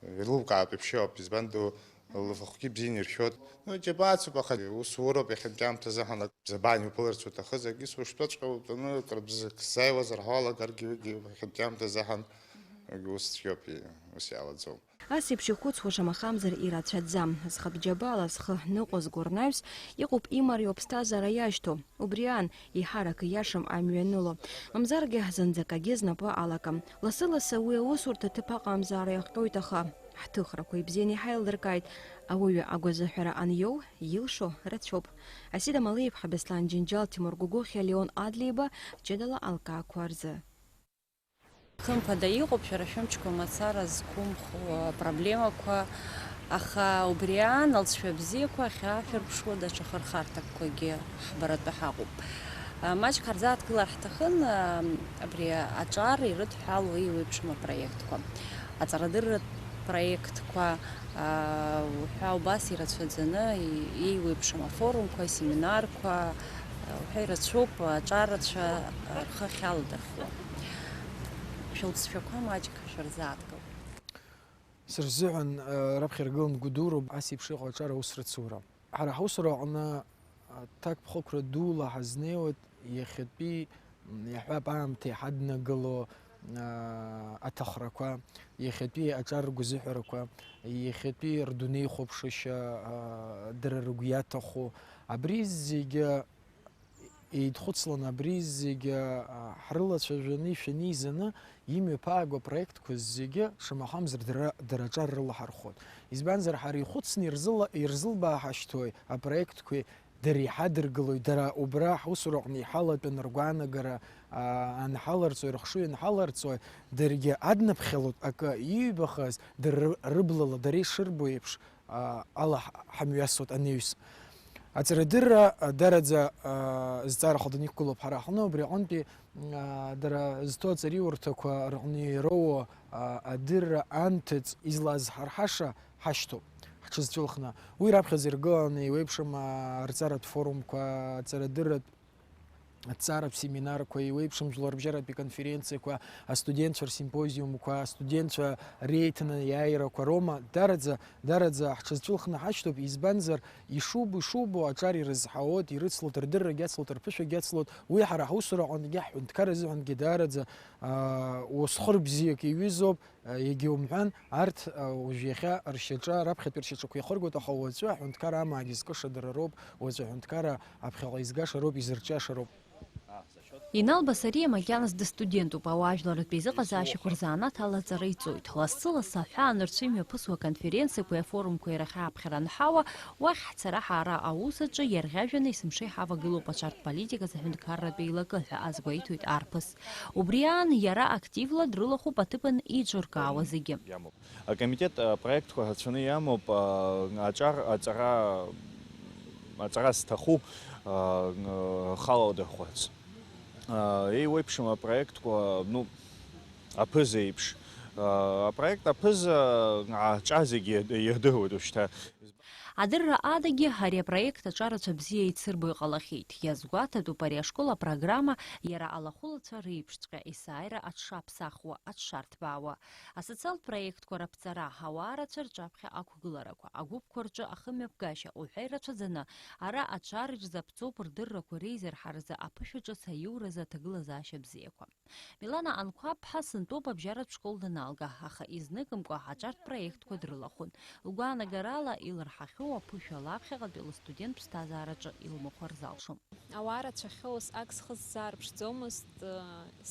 илукаартә еиԥш иҟоуп, избан ду лхахәгьы бзианы иршәоит. Ну, џьабаацуп, аха усуроуп иахьантәи аамҭазыҳәан ак бзабаан иуԥыларц уҭахыз, акгьы сушьҭаҵәҟьа утәаны, акры бзык сзааиуазар ҳәа уалагаргьы, уигьы иахьантәи аамҭазыҳәан ус цәгьоуп, ус иалаӡом. Ас еиԥш ихәыцуа шамахамзар ирацәаӡам. Зхатә џьабаала зхы ныҟәызго рнаҩс иҟоуп имариоу аԥсҭазаара иашьҭоу. Убри аан, еиҳарак ииашам амҩа аныло. Мамзаргьы зынӡакагьы знапы алакым. Лассы-лассы уи аусурҭа ҭыԥ аҟамзаара иахҟьоит, аха ҳҭыхрақәа ибзианы иҳаилдыркааит. Ауаҩы агәазыҳәара аниоу, илшо рацәоуп. Асида Малиеиԥҳа, Беслан Џьынџьал, Тимур Гәыгәыхьиа, Леон Адлеиба, ҷыдала алкаақәа рзы. Хымԥада, иҟоуп шәара шәымчқәа мацара зқәымхо апроблемақәа, аха убри аан алҵшәа бзиақәа ахьаашәырԥшуа даҽа хырхарҭақәакгьы ҳбаратәы ҳаҟоуп. Маҷк ҳарзааҭгылар ҳҭахын абри аҿар ирыдҳәалоу еиуеиԥшым апроектқәа. Аҵарадырратә проектқәа, уҳәа убас ирацәаӡаны, еиуеиԥшым афорумқәа, асеминарқәа, уҳәа ирацәоуп аҿарацәа рхы ахьаладырхәуа. Шәылҵшәақәа маҷк шәырзааҭгыл. Сара сзыҳәан, раԥхьа иргылан гәыдуроуп ас еиԥш иҟоу аҿар аус рыцура. Ҳара ҳусура аҟны Аҭакԥхықәра дула ҳазнеиуеит иахьатәи, м, иаҳҳәап, аамҭа иҳаднагалоу, аа, аҭахрақәа, иахьатәи аҿар ргәазыҳәарақәа, иахьатәи рдунеихәаԥшышьа, аа, дара рыгәы иаҭаху, абри зегьы еидхәыцлан, абри зегьы, аа, ҳрылацәажәаны ишәаны изаны имҩаԥааго апроектқәа зегьы, шамахамзар, дара, дара аҿар рылаҳархәоит. Избанзар, ҳара ихәыцны ирзыла-, ирзылбааҳашьҭуеи апроектқәеи дара иҳадыргылои, дара убра ҳусураҟны иҳалатәаны ргәаанагара, аа, анҳаларҵои, рыхшыҩ анҳаларҵои, даргьы аднаԥхьалоит акы иҩбахаз, дара ры-, рыблала, дара ишырбо еиԥш, аа, ала ҳ-, ҳамҩасуеит анаҩс. Аҵарадырра, а, дараӡа, а, зҵаарахада иқәгылоуп ҳара ҳҟны, убри аҟынтәи, а, дара зҭоу аҵариурҭақәа рҟны ироуа, а, адырра анҭыҵ излазҳарҳаша ҳашьҭоуп, ҳҽызцәылхны. Уи раԥхьаӡа иргыланы еиуеиԥшым, а, рҵаратә форумқәа, аҵарадырратә, аҭҵааратә семинарқәа, еиуеиԥшым жәларбжьаратәи конференциақәа, астудентцәа рсимпозиумқәа, астудентцәа реиҭанеиааирақәа роума, дараӡа, дараӡа ҳҽызцәылхны ҳашьҭоуп, избанзар, ишубо, ишубо аҿар ирызҳауоит, ирыцлоит, рдыррагьы ацлоит, рԥышәагьы ацлоит, уи ҳара ҳусура аҟынгьы, ҳҳәынҭқарра азыҳәангьы даараӡа, аа, уасхыр бзиак иҩызоуп. Егьа умҳәан, арҭ, уажә иахьа ршьаҿа, раԥхьатәи ршьаҿақәа иахыргоит, аха уаҵәы аҳәынҭқар амаагьы зкыша дара роуп, уаҵәы аҳәынҭқарра аԥхьаҟа изгаша роуп, изырҿиаша роуп. Инал Басариа макьаназ дыстудентуп, ауаажәларратә еизыҟазаашьақәа рзанааҭ ала аҵара иҵоит. Лассы-лассы аҳәаа нырцәы имҩаԥысуа аконференциақәеи афорумқәеи рахь ааԥхьара анҳауа, уахь ҳцара ҳаара аус аҿы иарӷьажәҩаны есымша иҳавагылоуп аҿартә политиказ аҳәынҭқарратә еилакы ҳәа азгәеиҭоит арԥыс. Убри аан иара активла дрылахәуп аҭыԥан еиҿыркаауа зегьы. Иамоуп. Акомитет апроектқәа рацәаны иамоуп, а, аҿар, аҵара, аҵара зҭаху, а, рхала дырхәарц. А, еиуеиԥшым апроектқәа, ну, аԥыза еиԥш. А, апроект аԥыза аҿа зегьы ирдыруеит уажәшьҭа. Адырра адагьы, ари апроект аҿарацәа бзиа еицырбо иҟалахьеит. Иазгәаҭатәуп ари ашкол апрограмма иара алахәылацәа реиԥшҵәҟьа есааира аҽшаԥсахуа, аҽшарҭбаауа. Асоциалтә проектқәа раԥҵара, ауаа рацәа рҿаԥхьа ақәгыларақәа, агәыԥқәа рҿы ахымҩаԥгашьа уҳәа ирацәаӡаны, ара аҿар ирзаԥҵоуп рдыррақәа реизырҳаразы аԥышәа ҿыц аиуразы аҭагылазаашьа бзиақәа. Милана Анқәаб-ԥҳа сынтәоуп абжьаратә школ даналга, аха изныкымкәа аҿартә проектқәа дрылахәын. Лгәаанагарала, илырҳахьоу аԥышәа лаԥхьаҟатәи лыстудент ԥсҭазаараҿы илмыхәар залшом. Ауаа рацәахьоу ус акы схы сзаарԥшӡомызт,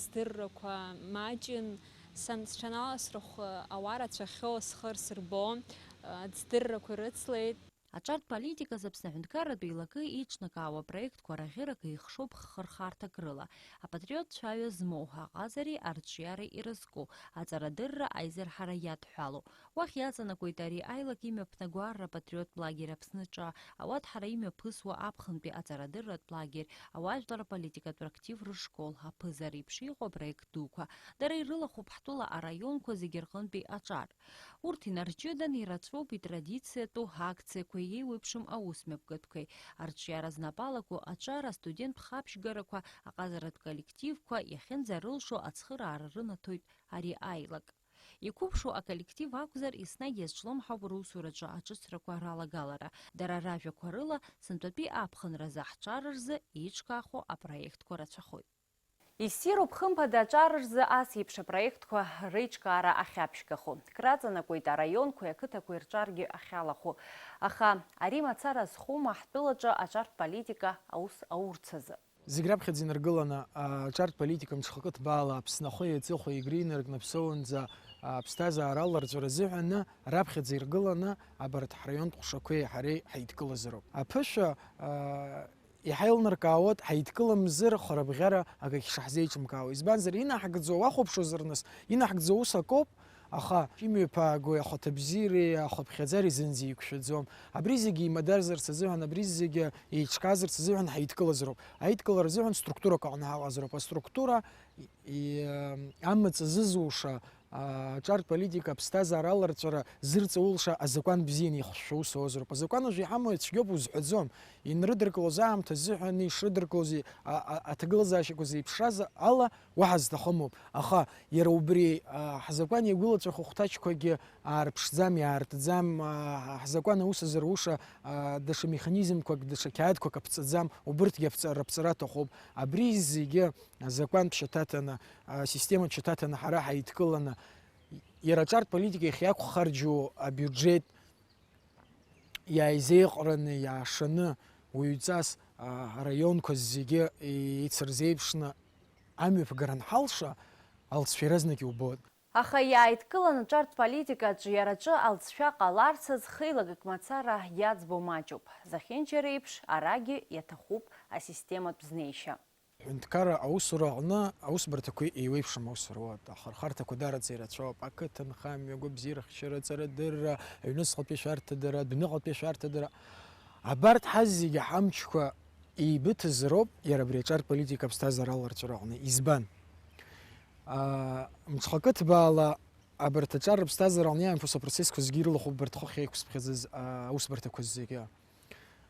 сдыррақәа маҷын, сан-, сҽаналасрыхә, ауаа рацәахьоу схы рсырбо, аӡдыррақәа рыцлеит. Аҿартә политиказ Аԥсны аҳәынҭқарратә еилакы еиҿнакаауа апроектқәа раӷьырак еихшоуп хырхарҭак рыла, апатриот цәаҩа змоу, аҟазареи арҿиареи ирызку, аҵарадырра аизырҳара иадҳәалоу. Уахь иаҵанакуеит ари аилак имҩаԥнагоу арра апатриоттә лагер Аԥсныҿы, ауадҳара имҩаԥысуа аԥхынтәи аҵарадырратә лагер, ауаажәлар аполитикатә актив рышкол, аԥыза реиԥш иҟоу апроект дуқәа. Дара ирылахәуп ҳтәыла араионқәа зегьы рҟынтәи аҿар. Урҭ инарҷыданы ирацәоуп итрадициатәу акциақәеи еиуеиԥшым аусмҩаԥгатәқәеи, арҿиара знапалақәоу аҿар, астуденттә ԥхаԥшьгарақәа, аҟазаратә коллективқәа иахьынӡарылшо ацхыраара рынаҭоит ари аилак. Иқәыԥшу аколлектив акәзар, еснагь иазҿлымҳауп русураҿы аҿыцрақәа ралагалара. Дара ражәақәа рыла, сынтәатәи аԥхынразы ҳҿар рзы еиҿкаахо апроектқәа рацәахоит. Иссируп, хымԥада, аҿар рзы ас еиԥш апроектқәа реиҿкаара ахьаԥшьгахо. Краҵанакуеит араионқәеи ақыҭақәеи рҿаргьы ахьалахәу. Аха ари мацара зхума ҳтәылаҿы аҿартә политика аус аурц азы? Зегь раԥхьаӡа инаргыланы, аҿартә политика мҽхакы ҭбаала Аԥсны ахәи аҵыхәеи Егры инаркны Ԥсоунӡа аԥсҭазаара аларҵәара азыҳәаны раԥхьаӡа иргыланы абарҭ ҳраионтә ҟәшақәеи ҳареи ҳаидкылазароуп. Аԥышәа, а, иҳаилнаркаауеит, ҳаидкыламзар хәарабӷьара акагь шаҳзеиҿымкаауа. Избанзар, инаҳгӡо, уахәаԥшуазар нас, инаҳгӡо ус акоуп, аха имҩаԥаагои ахәаҭабзиареи ахәаԥхьаӡареи зынӡа еиқәшәаӡом. Абри зегьы еимадазарц азыҳәан, абри зегьы еиҿказарц азыҳәан ҳаидкылазароуп. Аидкылара азыҳәан структурак аҟны ҳаҟазароуп. Аструктура и-, и-, амаҵ азызуша, аҿартә политика аԥсҭазаара аларҵәара зырҵаулша азакәан бзианы ихшәшәо ус ауазароуп. Азакәан уажә иҳамоу ицәгьоуп узҳәаӡом. Инрыдыркылоз аамҭа азыҳәан ишрыдыркылоз, а, а, аҭагылазаашьақәа зеиԥшраз ала уаҳа зҭахымоуп. Аха иара убри, а, ҳзакәан иагәылацәахо хәҭаҷқәагьы аарԥшӡам, иаартӡам, а, ҳзакәан аус азыруша, а, даҽа механизмқәак, даҽа қьаадқәак аԥҵаӡам, убырҭгьы аԥҵа-, рыԥҵара аҭахуп. Абри зегьы азакәантә шьаҭаҭаны, асистематә шьаҭаҭаны ҳара ҳаидкыланы, иара аҿартә политика иахьиақәхарџьуа абиуџьеҭ иааизеиҟараны, иаашаны, уаҩҵас, а, араионқәа зегьы еицырзеиԥшны амҩаԥгара анҳалша, алҵшәа иаразнак иубоит. Аха иааидкылан аҿартә политика аҿиараҿы алҵшәа ҟаларц азы хеилагак мацара иаӡбо маҷуп. Зехьынџьара еиԥш, арагьы иаҭахуп асистематә знеишьа. Аҳәынҭқарра аусура аҟны аусбарҭақәа еиуеиԥшым аусура уоуп. Ахырхарҭақәа даараӡа ирацәоуп. Ақыҭанхамҩа, агәабзиарахьчара, аҵарадырра, аҩныҵҟатәи ашәарҭадырра, адәныҟатәи ашәарҭадырра. Абарҭ ҳазегьы ҳамчқәа еибыҭаз роуп иара абри аҿар политика аԥсҭазаара аларҵәара аҟны. Избан? Аа, мҽхакы ҭбаала абарҭ аҿар рыԥсҭазаара аҟны иаамҭоу сопроцессқәа зегьы ирылахәуп абарҭ хыхь еиқәсыԥхьаӡаз, аа, аусбарҭақәа зегьы.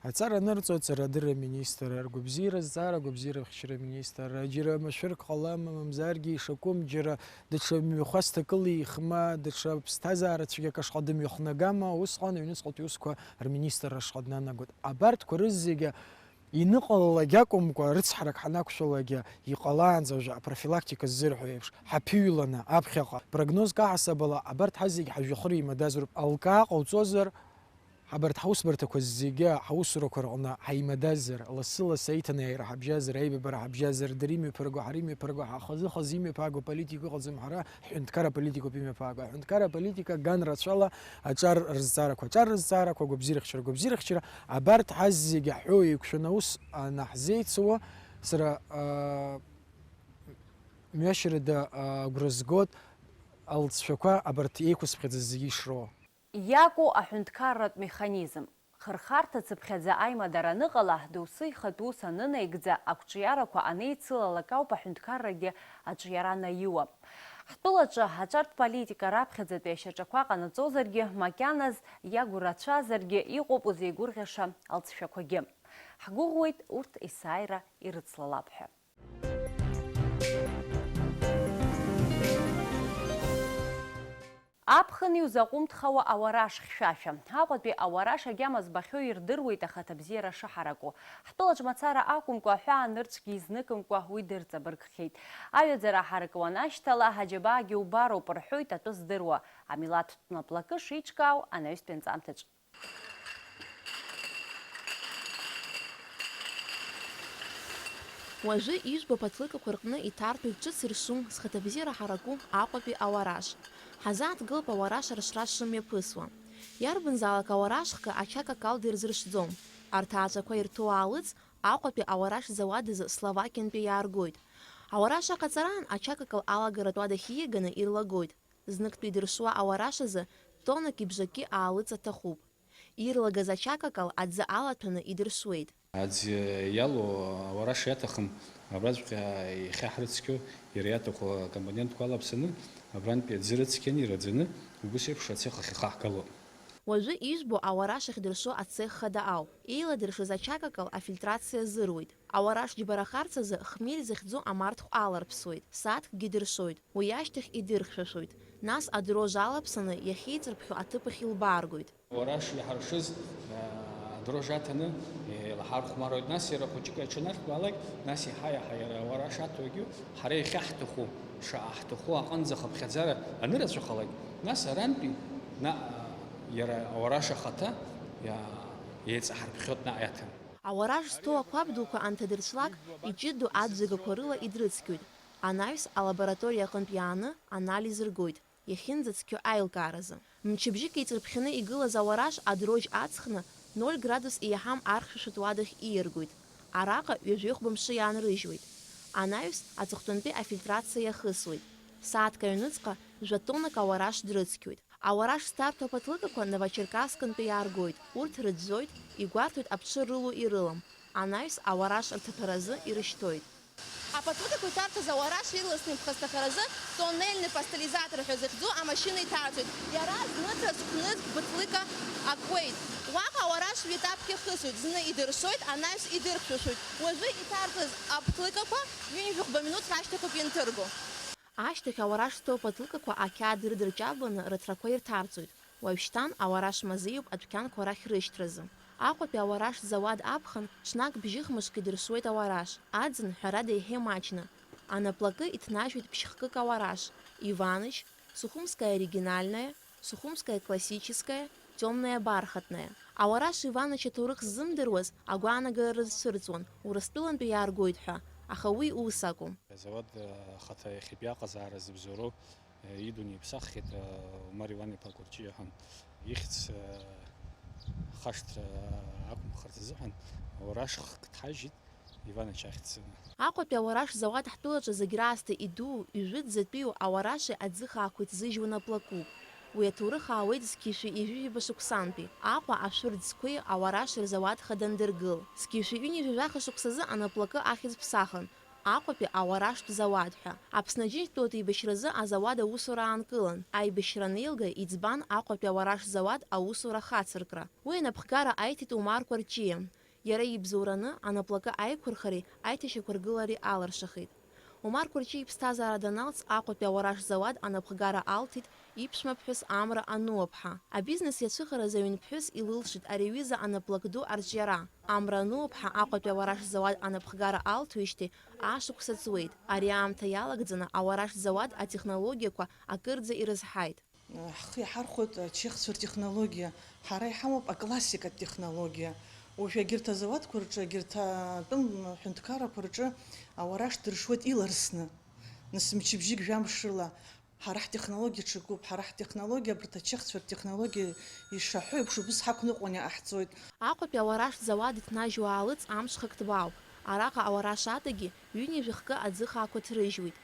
Аҵара анырҵо, аҵарадырра аминистрра, ргәабзиара азҵаара, агәабзиарахьчара аминистрра, џьара машәырк ҟалама, мамзаргьы ишакәым, џьара даҽа мҩахәасҭакыла ихма, даҽа ԥсҭазаара цәгьак ашҟа дымҩахнагама, усҟан аҩныҵҟатәи усқәа рминистрра ашҟа днанагоит. Абарҭқәа рызегьы иныҟалалак акәымкәа, рыцҳарак ҳанақәшәалакгьы, иҟалаанӡа уажәы апрофилактика ззырҳәо еиԥш, ҳаԥыҩланы аԥхьаҟа прогнозк аҳасабала абарҭ ҳазегь ҳажәҩахыр еимадазароуп. Алкаа ҟауҵозар, абарҭ ҳаусбарҭақәа зегьы ҳаусурақәа рҟны ҳаимадазар, лассы-лассы аиҭанеира ҳабжьазар, аибабара ҳабжьазар, дара имҩаԥырго, ҳара имҩаԥырго, ҳа хазы-хазы имҩаԥааго политика ыҟаӡам, ҳара ҳҳәынҭқарра политикоуп имҩаԥааго. Аҳәынҭқарра аполитика ган рацәала аҿар рызҵаарақәа, аҿар рызҵаарақәа, агәабзиарахьчара, агәабзиарахьчара, абарҭ ҳазегьы ҳҳәо еиқәшәаны аус анаҳзеицуа, сара, аа, мҩашьарада, аа, агәра згоит алҵшәақәа абарҭ еиқәсыԥхьаӡаз зегьы ишроуа. Иаку аҳәынҭқарратә механизм. Хырхарҭа цыԥхьаӡа аимадара аныҟала, доусы ихатә ус анынаигӡа, ақәҿиарақәа анеицылалак ауп аҳәынҭқаррагьы аҿиара анаиуа. Ҳтәылаҿы аҿартә политика раԥхьаӡатәи ашьаҿақәа ҟанаҵозаргьы, макьаназ иагу рацәазаргьы, иҟоуп узеигәырӷьаша алҵшәақәагьы. Ҳгәыӷуеит урҭ есааира ирыцлалап ҳәа. Аԥхын иузаҟәымҭхауа ауараш хьшәашәа. Аҟәатәи ауараш агьама збахьоу ирдыруеит ахаҭабзиара шаҳараку. Ҳтәылаҿ мацара акәымкәа, аҳәаа нырцәгьы изныкымкәа уи дырҵабыргхьеит. Аҩаӡара аҳаракы уанашьҭала, аџьабаагьы убароуп, рҳәоит атәы здыруа. Амилаҭтә наплакы шеиҿкаау анаҩстәи анҵамҭаҿ. Уажәы ижәбо аԥаҭлыкақәа рҟны иҭарҭәоит ҿыц иршым, зхаҭабзиара ҳараку Аҟәатәи ауараш. Ҳазааҭгылап ауараш аршра шымҩаԥысуа. Иарбанзаалак ауараш хкы ача-какал дырзыршӡом. Арҭ ааҵәақәа ирҭоу аалыҵ Аҟәатәи ауараш зауад азы Словакиантәи иааргоит. Ауараш аҟаҵараан ача-какал алагаратә уадахь ииаганы ирлагоит. Зныктәи идыршуа ауараш азы тоннак ибжаки аалыҵ аҭахуп. Ирлагаз ача-какал аӡы алаҭәаны идыршуеит. Аӡ иалоу ауараш иаҭахым, абраҵәҟьа иахьа ҳрыцқьоу, иара иаҭаху акомпонентқәа алаԥсаны, абрантәи аӡы рыцқьаны ираӡаны, убыс еиԥш ацех ахь ихаҳгалоит. Уажәы ижәбо ауараш ахьдыршо ацех хада ауп. Еиладыршаз ача-какал афильтрациа азыруеит. Ауараш џьбарахарц азы хмель захьӡу амарҭхә аларԥсуеит, сааҭкгьы дыршоит. Уи ашьҭахь идырхьшәашәоит. Нас адрож алаԥсаны иахьеиҵырԥхьо аҭыԥ ахь илбааргоит. Ауараш иҳаршыз, а, адрож аҭаны, е, илаҳархәмаруеит. Нас иара хәыҷык аҽанахьтәалак, нас иаҳа-иаҳа иара ауараш аҭогьы ҳара иахьаҳҭаху, шаҟа ҳҭаху аҟынӡа ахыԥхьаӡара анырацәахалак, нас арантәи, наҟ, а, иара ауараш ахаҭа, иа-, еиҵаҳарԥхьоит наҟ иаҭан. Ауараш зҭоу ақәаб дуқәа анҭадырцәлак, иҷыдоу аӡәӡәагақәа рыла идрыцқьоит. Анаҩс алабораториа аҟынтә иааны анализ ргоит, иахьынӡацқьо аилкааразы. Мчыбжьык еиҵырԥхьаны игылаз ауараш адроџь аҵхны ноль градус еиҳам архьшәашәатә уадахь ииаргоит. Араҟа ҩажәихәба мшы иаанрыжьуеит. Анаҩс аҵыхәтәантәи афильтрациа иахысуеит. Сааҭк аҩныҵҟа жәа тоннак ауараш дрыцқьоит. Ауараш зҭарҭәо аԥаҭлыкақәа Новочеркассктәи иааргоит, урҭ рыӡәӡәоит, игәарҭоит аԥҽы рылоу ирылам, анаҩс ауараш рҭаҭәаразы ирышьҭоит. Аԥатлыкақәа иҭарҭәаз ауараш ирласны иԥхасҭахаразы тоннельный пастеризатор ҳәа захьӡу амашьына иҭарҵоит. Иара зны ҭацәхәнызқь быҭлыка акуеит. Уаҟа ауараш ҩ-етапк иахысуеит, зны идыршоит, анаҩс идырхьшәашәоит. Уажәы иҭарҵаз аԥҭлыкақәа ҩынҩажәи хәба минуҭ рашьҭахьоуп ианҭырго. Ашьҭахь ауараш зҭоу аԥатлыкақәа ақьаад ирыдырҷабланы рыҭрақәа ирҭарҵоит. Уажәшьҭан ауараш мазеиуп адәқьанқәа рахь рышьҭразы. Аҟәатәи ауараш зауад аԥхын ҽнак бжьыхмышк идыршуеит ауараш. Аӡын, ҳәарада, еиҳа имаҷны. Анаплакы иҭнажьуеит ԥшьхкык ауараш: Иваныч, Сухумская оригинальная, Сухумская классическая, Тёмная бархатная. Ауараш Иваныч аҭоурых ззымдыруаз агәаанагара рызцәырҵуан, Урыстәылантәи иааргоит ҳәа, аха уи ус акәым. Азауад, э, ахаҭа иахьатәи аҟазаара зыбзоуроу, э, идун иаԥсаххьеит, э, Умар Иван-иԥа Кәарҷиа ҳәа. Ихьӡ, э, хашҭра акәымхарц азыҳәан ауараш хк дҳажьит Иваныч ахьӡ. Аҟәатәи ауараш зауад ҳтәылаҿы зегь раасҭа идуу, ижәытәӡатәиу ауараши аӡыхаақәеи ҭзыжьуа наплакуп. Уи аҭоурых аауеит зқьи шәи ҩажәи жәаба шықәсантәи. Аҟәа ашәыр ӡқәеи ауараш рзауад хада андыргыл. Зқьи шәи ҩынҩажәи жәаха шықәсазы анаплакы ахьӡ ԥсахын Аҟәатәи ауараштә зауад ҳәа. Аԥсны Аџьынџьтәылатә еибашьразы азауад аусура аанкылан. Аибашьра анеилга, иӡбан Аҟәатәи ауараш зауад аусура ахацыркра. Уи анапхгара аиҭеит Умар Кәарҷиа. Иара ибзоураны анаплакы аиқәырхареи аиҭашьақәыргылареи алыршахеит. Умар Кәарҷиа иԥсҭазаара даналҵ, Аҟәатәи ауараш зауад анапхгара алҭеит иԥшәмаԥҳәыс Амра Ануаԥҳа. Абизнес иацәыхаразы аҩнԥҳәыс илылшеит ари аҩыза анаплак ду арҿиара. Амра Ануаԥҳа Аҟәатәи ауараш зауад анапхгара алҭоижьҭеи ашықәса ҵуеит. Ари аамҭа иалагӡаны ауараш зауад атехнологиақәа акырӡа ирызҳаит. Ҳхы иаҳархәоит ачехцәа ртехнологиа. Ҳара иҳамоуп аклассикатә технологиа. Уажә егьырҭ азауадқәа рҿы, егьырҭ атәым ҳәынҭқаррақәа рҿы ауараш дыршуеит иларсны. Нас мчыбжьык жәамш рыла. Ҳара ҳтехнологиа ҽакуп, ҳара ҳтехнологиа абарҭ ачехцәа ртехнологиа ишаҳәо еиԥш убыс ҳақәныҟәан иҟаҳҵоит. Аҟәатәи ауараш зауад иҭнажьуа аалыҵ амҽхак ҭбаауп. Араҟа ауараш адагьы ҩынҩажәи хкы аӡыхаақәа ҭрыжьуеит.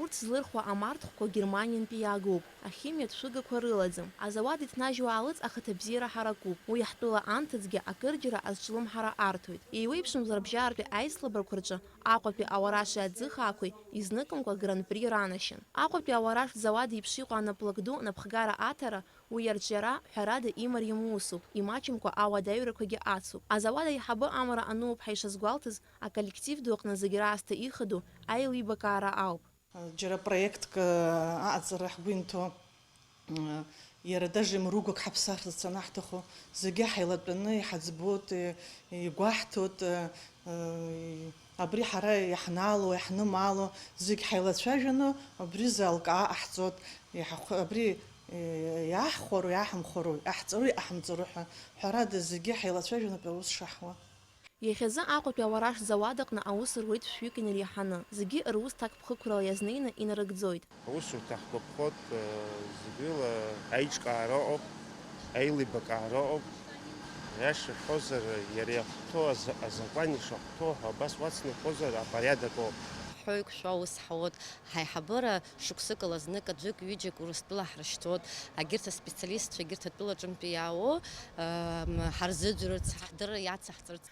Урҭ злырхуа амарҭхәқәа Германиантәи иаагоуп, ахимиатә шәыгақәа рылаӡам. Азауад иҭнажьуа аалыҵ ахаҭабзиара ҳаракуп. Уи ҳтәыла анҭыҵгьы акырџьара азҿлымҳара арҭоит. Еиуеиԥшым лабжьаратәи аицлабрақәа рҿы Аҟәатәи ауараши аӡыхаақәеи изныкымкәа гран-при ранашьан. Аҟәатәи ауараш зауад еиԥш иҟоу анаплак ду напхгара аҭара, уи арҿиара, ҳәарада, имариам усуп, имаҷымкәа ауадаҩрақәагьы ацуп. Азауад аиҳабы Амра Ануаԥҳа ишазгәалҭаз, аколлектив ду аҟны зегь раасҭа ихадоу аилибакаара ауп. Џьара проектк аҟаҵара ҳгәы инҭо, иара даже имругак ҳаԥсахрц анаҳҭаху, зегьы ҳаилатәаны иҳаӡбоит, игәаҳҭоит, абри ҳара иаҳнаало, иаҳнымаало, зегь ҳаилацәажәаны абри залкаа ҟаҳҵоит, иаҳхәы-, абри иаҳхәару, иаҳамхәару, иаҳҵару, иаҳамҵару ҳәа, ҳәарада, зегьы ҳаилацәажәанатәи аус шаҳуа. Иахьазы Аҟәатәи ауараш зауад аҟны аус руеит шәҩык инареиҳаны, зегьы рус ҭакԥхықәрала иазнеины инарыгӡоит. Аусурҭа ҳгәаԥхоит, э, зегьыла аиҿкаара ыҟоуп, аилибакаара ыҟоуп. Аиаша шәҳәозар, иара иахәҭоу аза-, азакәан ишахәҭоу ҳәа абас уацныҟәозар апорядок ауп. Ҳәоуқәшәа аус ҳауеит, ҳаиҳабыра шықәсыкала знык аӡәык ҩыџьак Урыстәыла ҳрышьҭоит, агьырҭ аспециалистцәа егьырҭ атәылаҿынтәи иаауоу, м, ҳарзыӡырҩырц, ҳдырра иацаҳҵарц.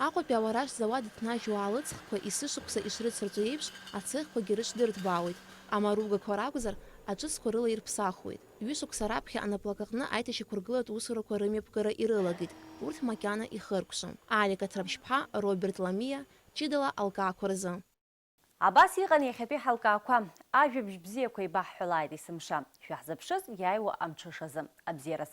Аҟәатәи ауараш зауад иҭнажьуа аалыҵхқәа есышықәса ишрыцырҵо еиԥш, ацехқәагьы рыҽдырҭбаауеит, амаругақәа ракәзар, аҿыцқәа рыла ирԥсахуеит. Ҩышықәса раԥхьа анаплакаҟны аиҭашьақәыргылатә усурақәа рымҩаԥгара ирылагеит, урҭ макьана ихыркәшам. Алика Ҭраԥшьԥҳа, Роберт Ламиа, ҷыдала алкаақәа рзы. Абас иҟан иахьатәи ҳалкаақәа. Ажәабжь бзиақәа еибаҳҳәалааит есымша. Шәаҳзыԥшыз иааиуа амҽышазы. Абзиараз.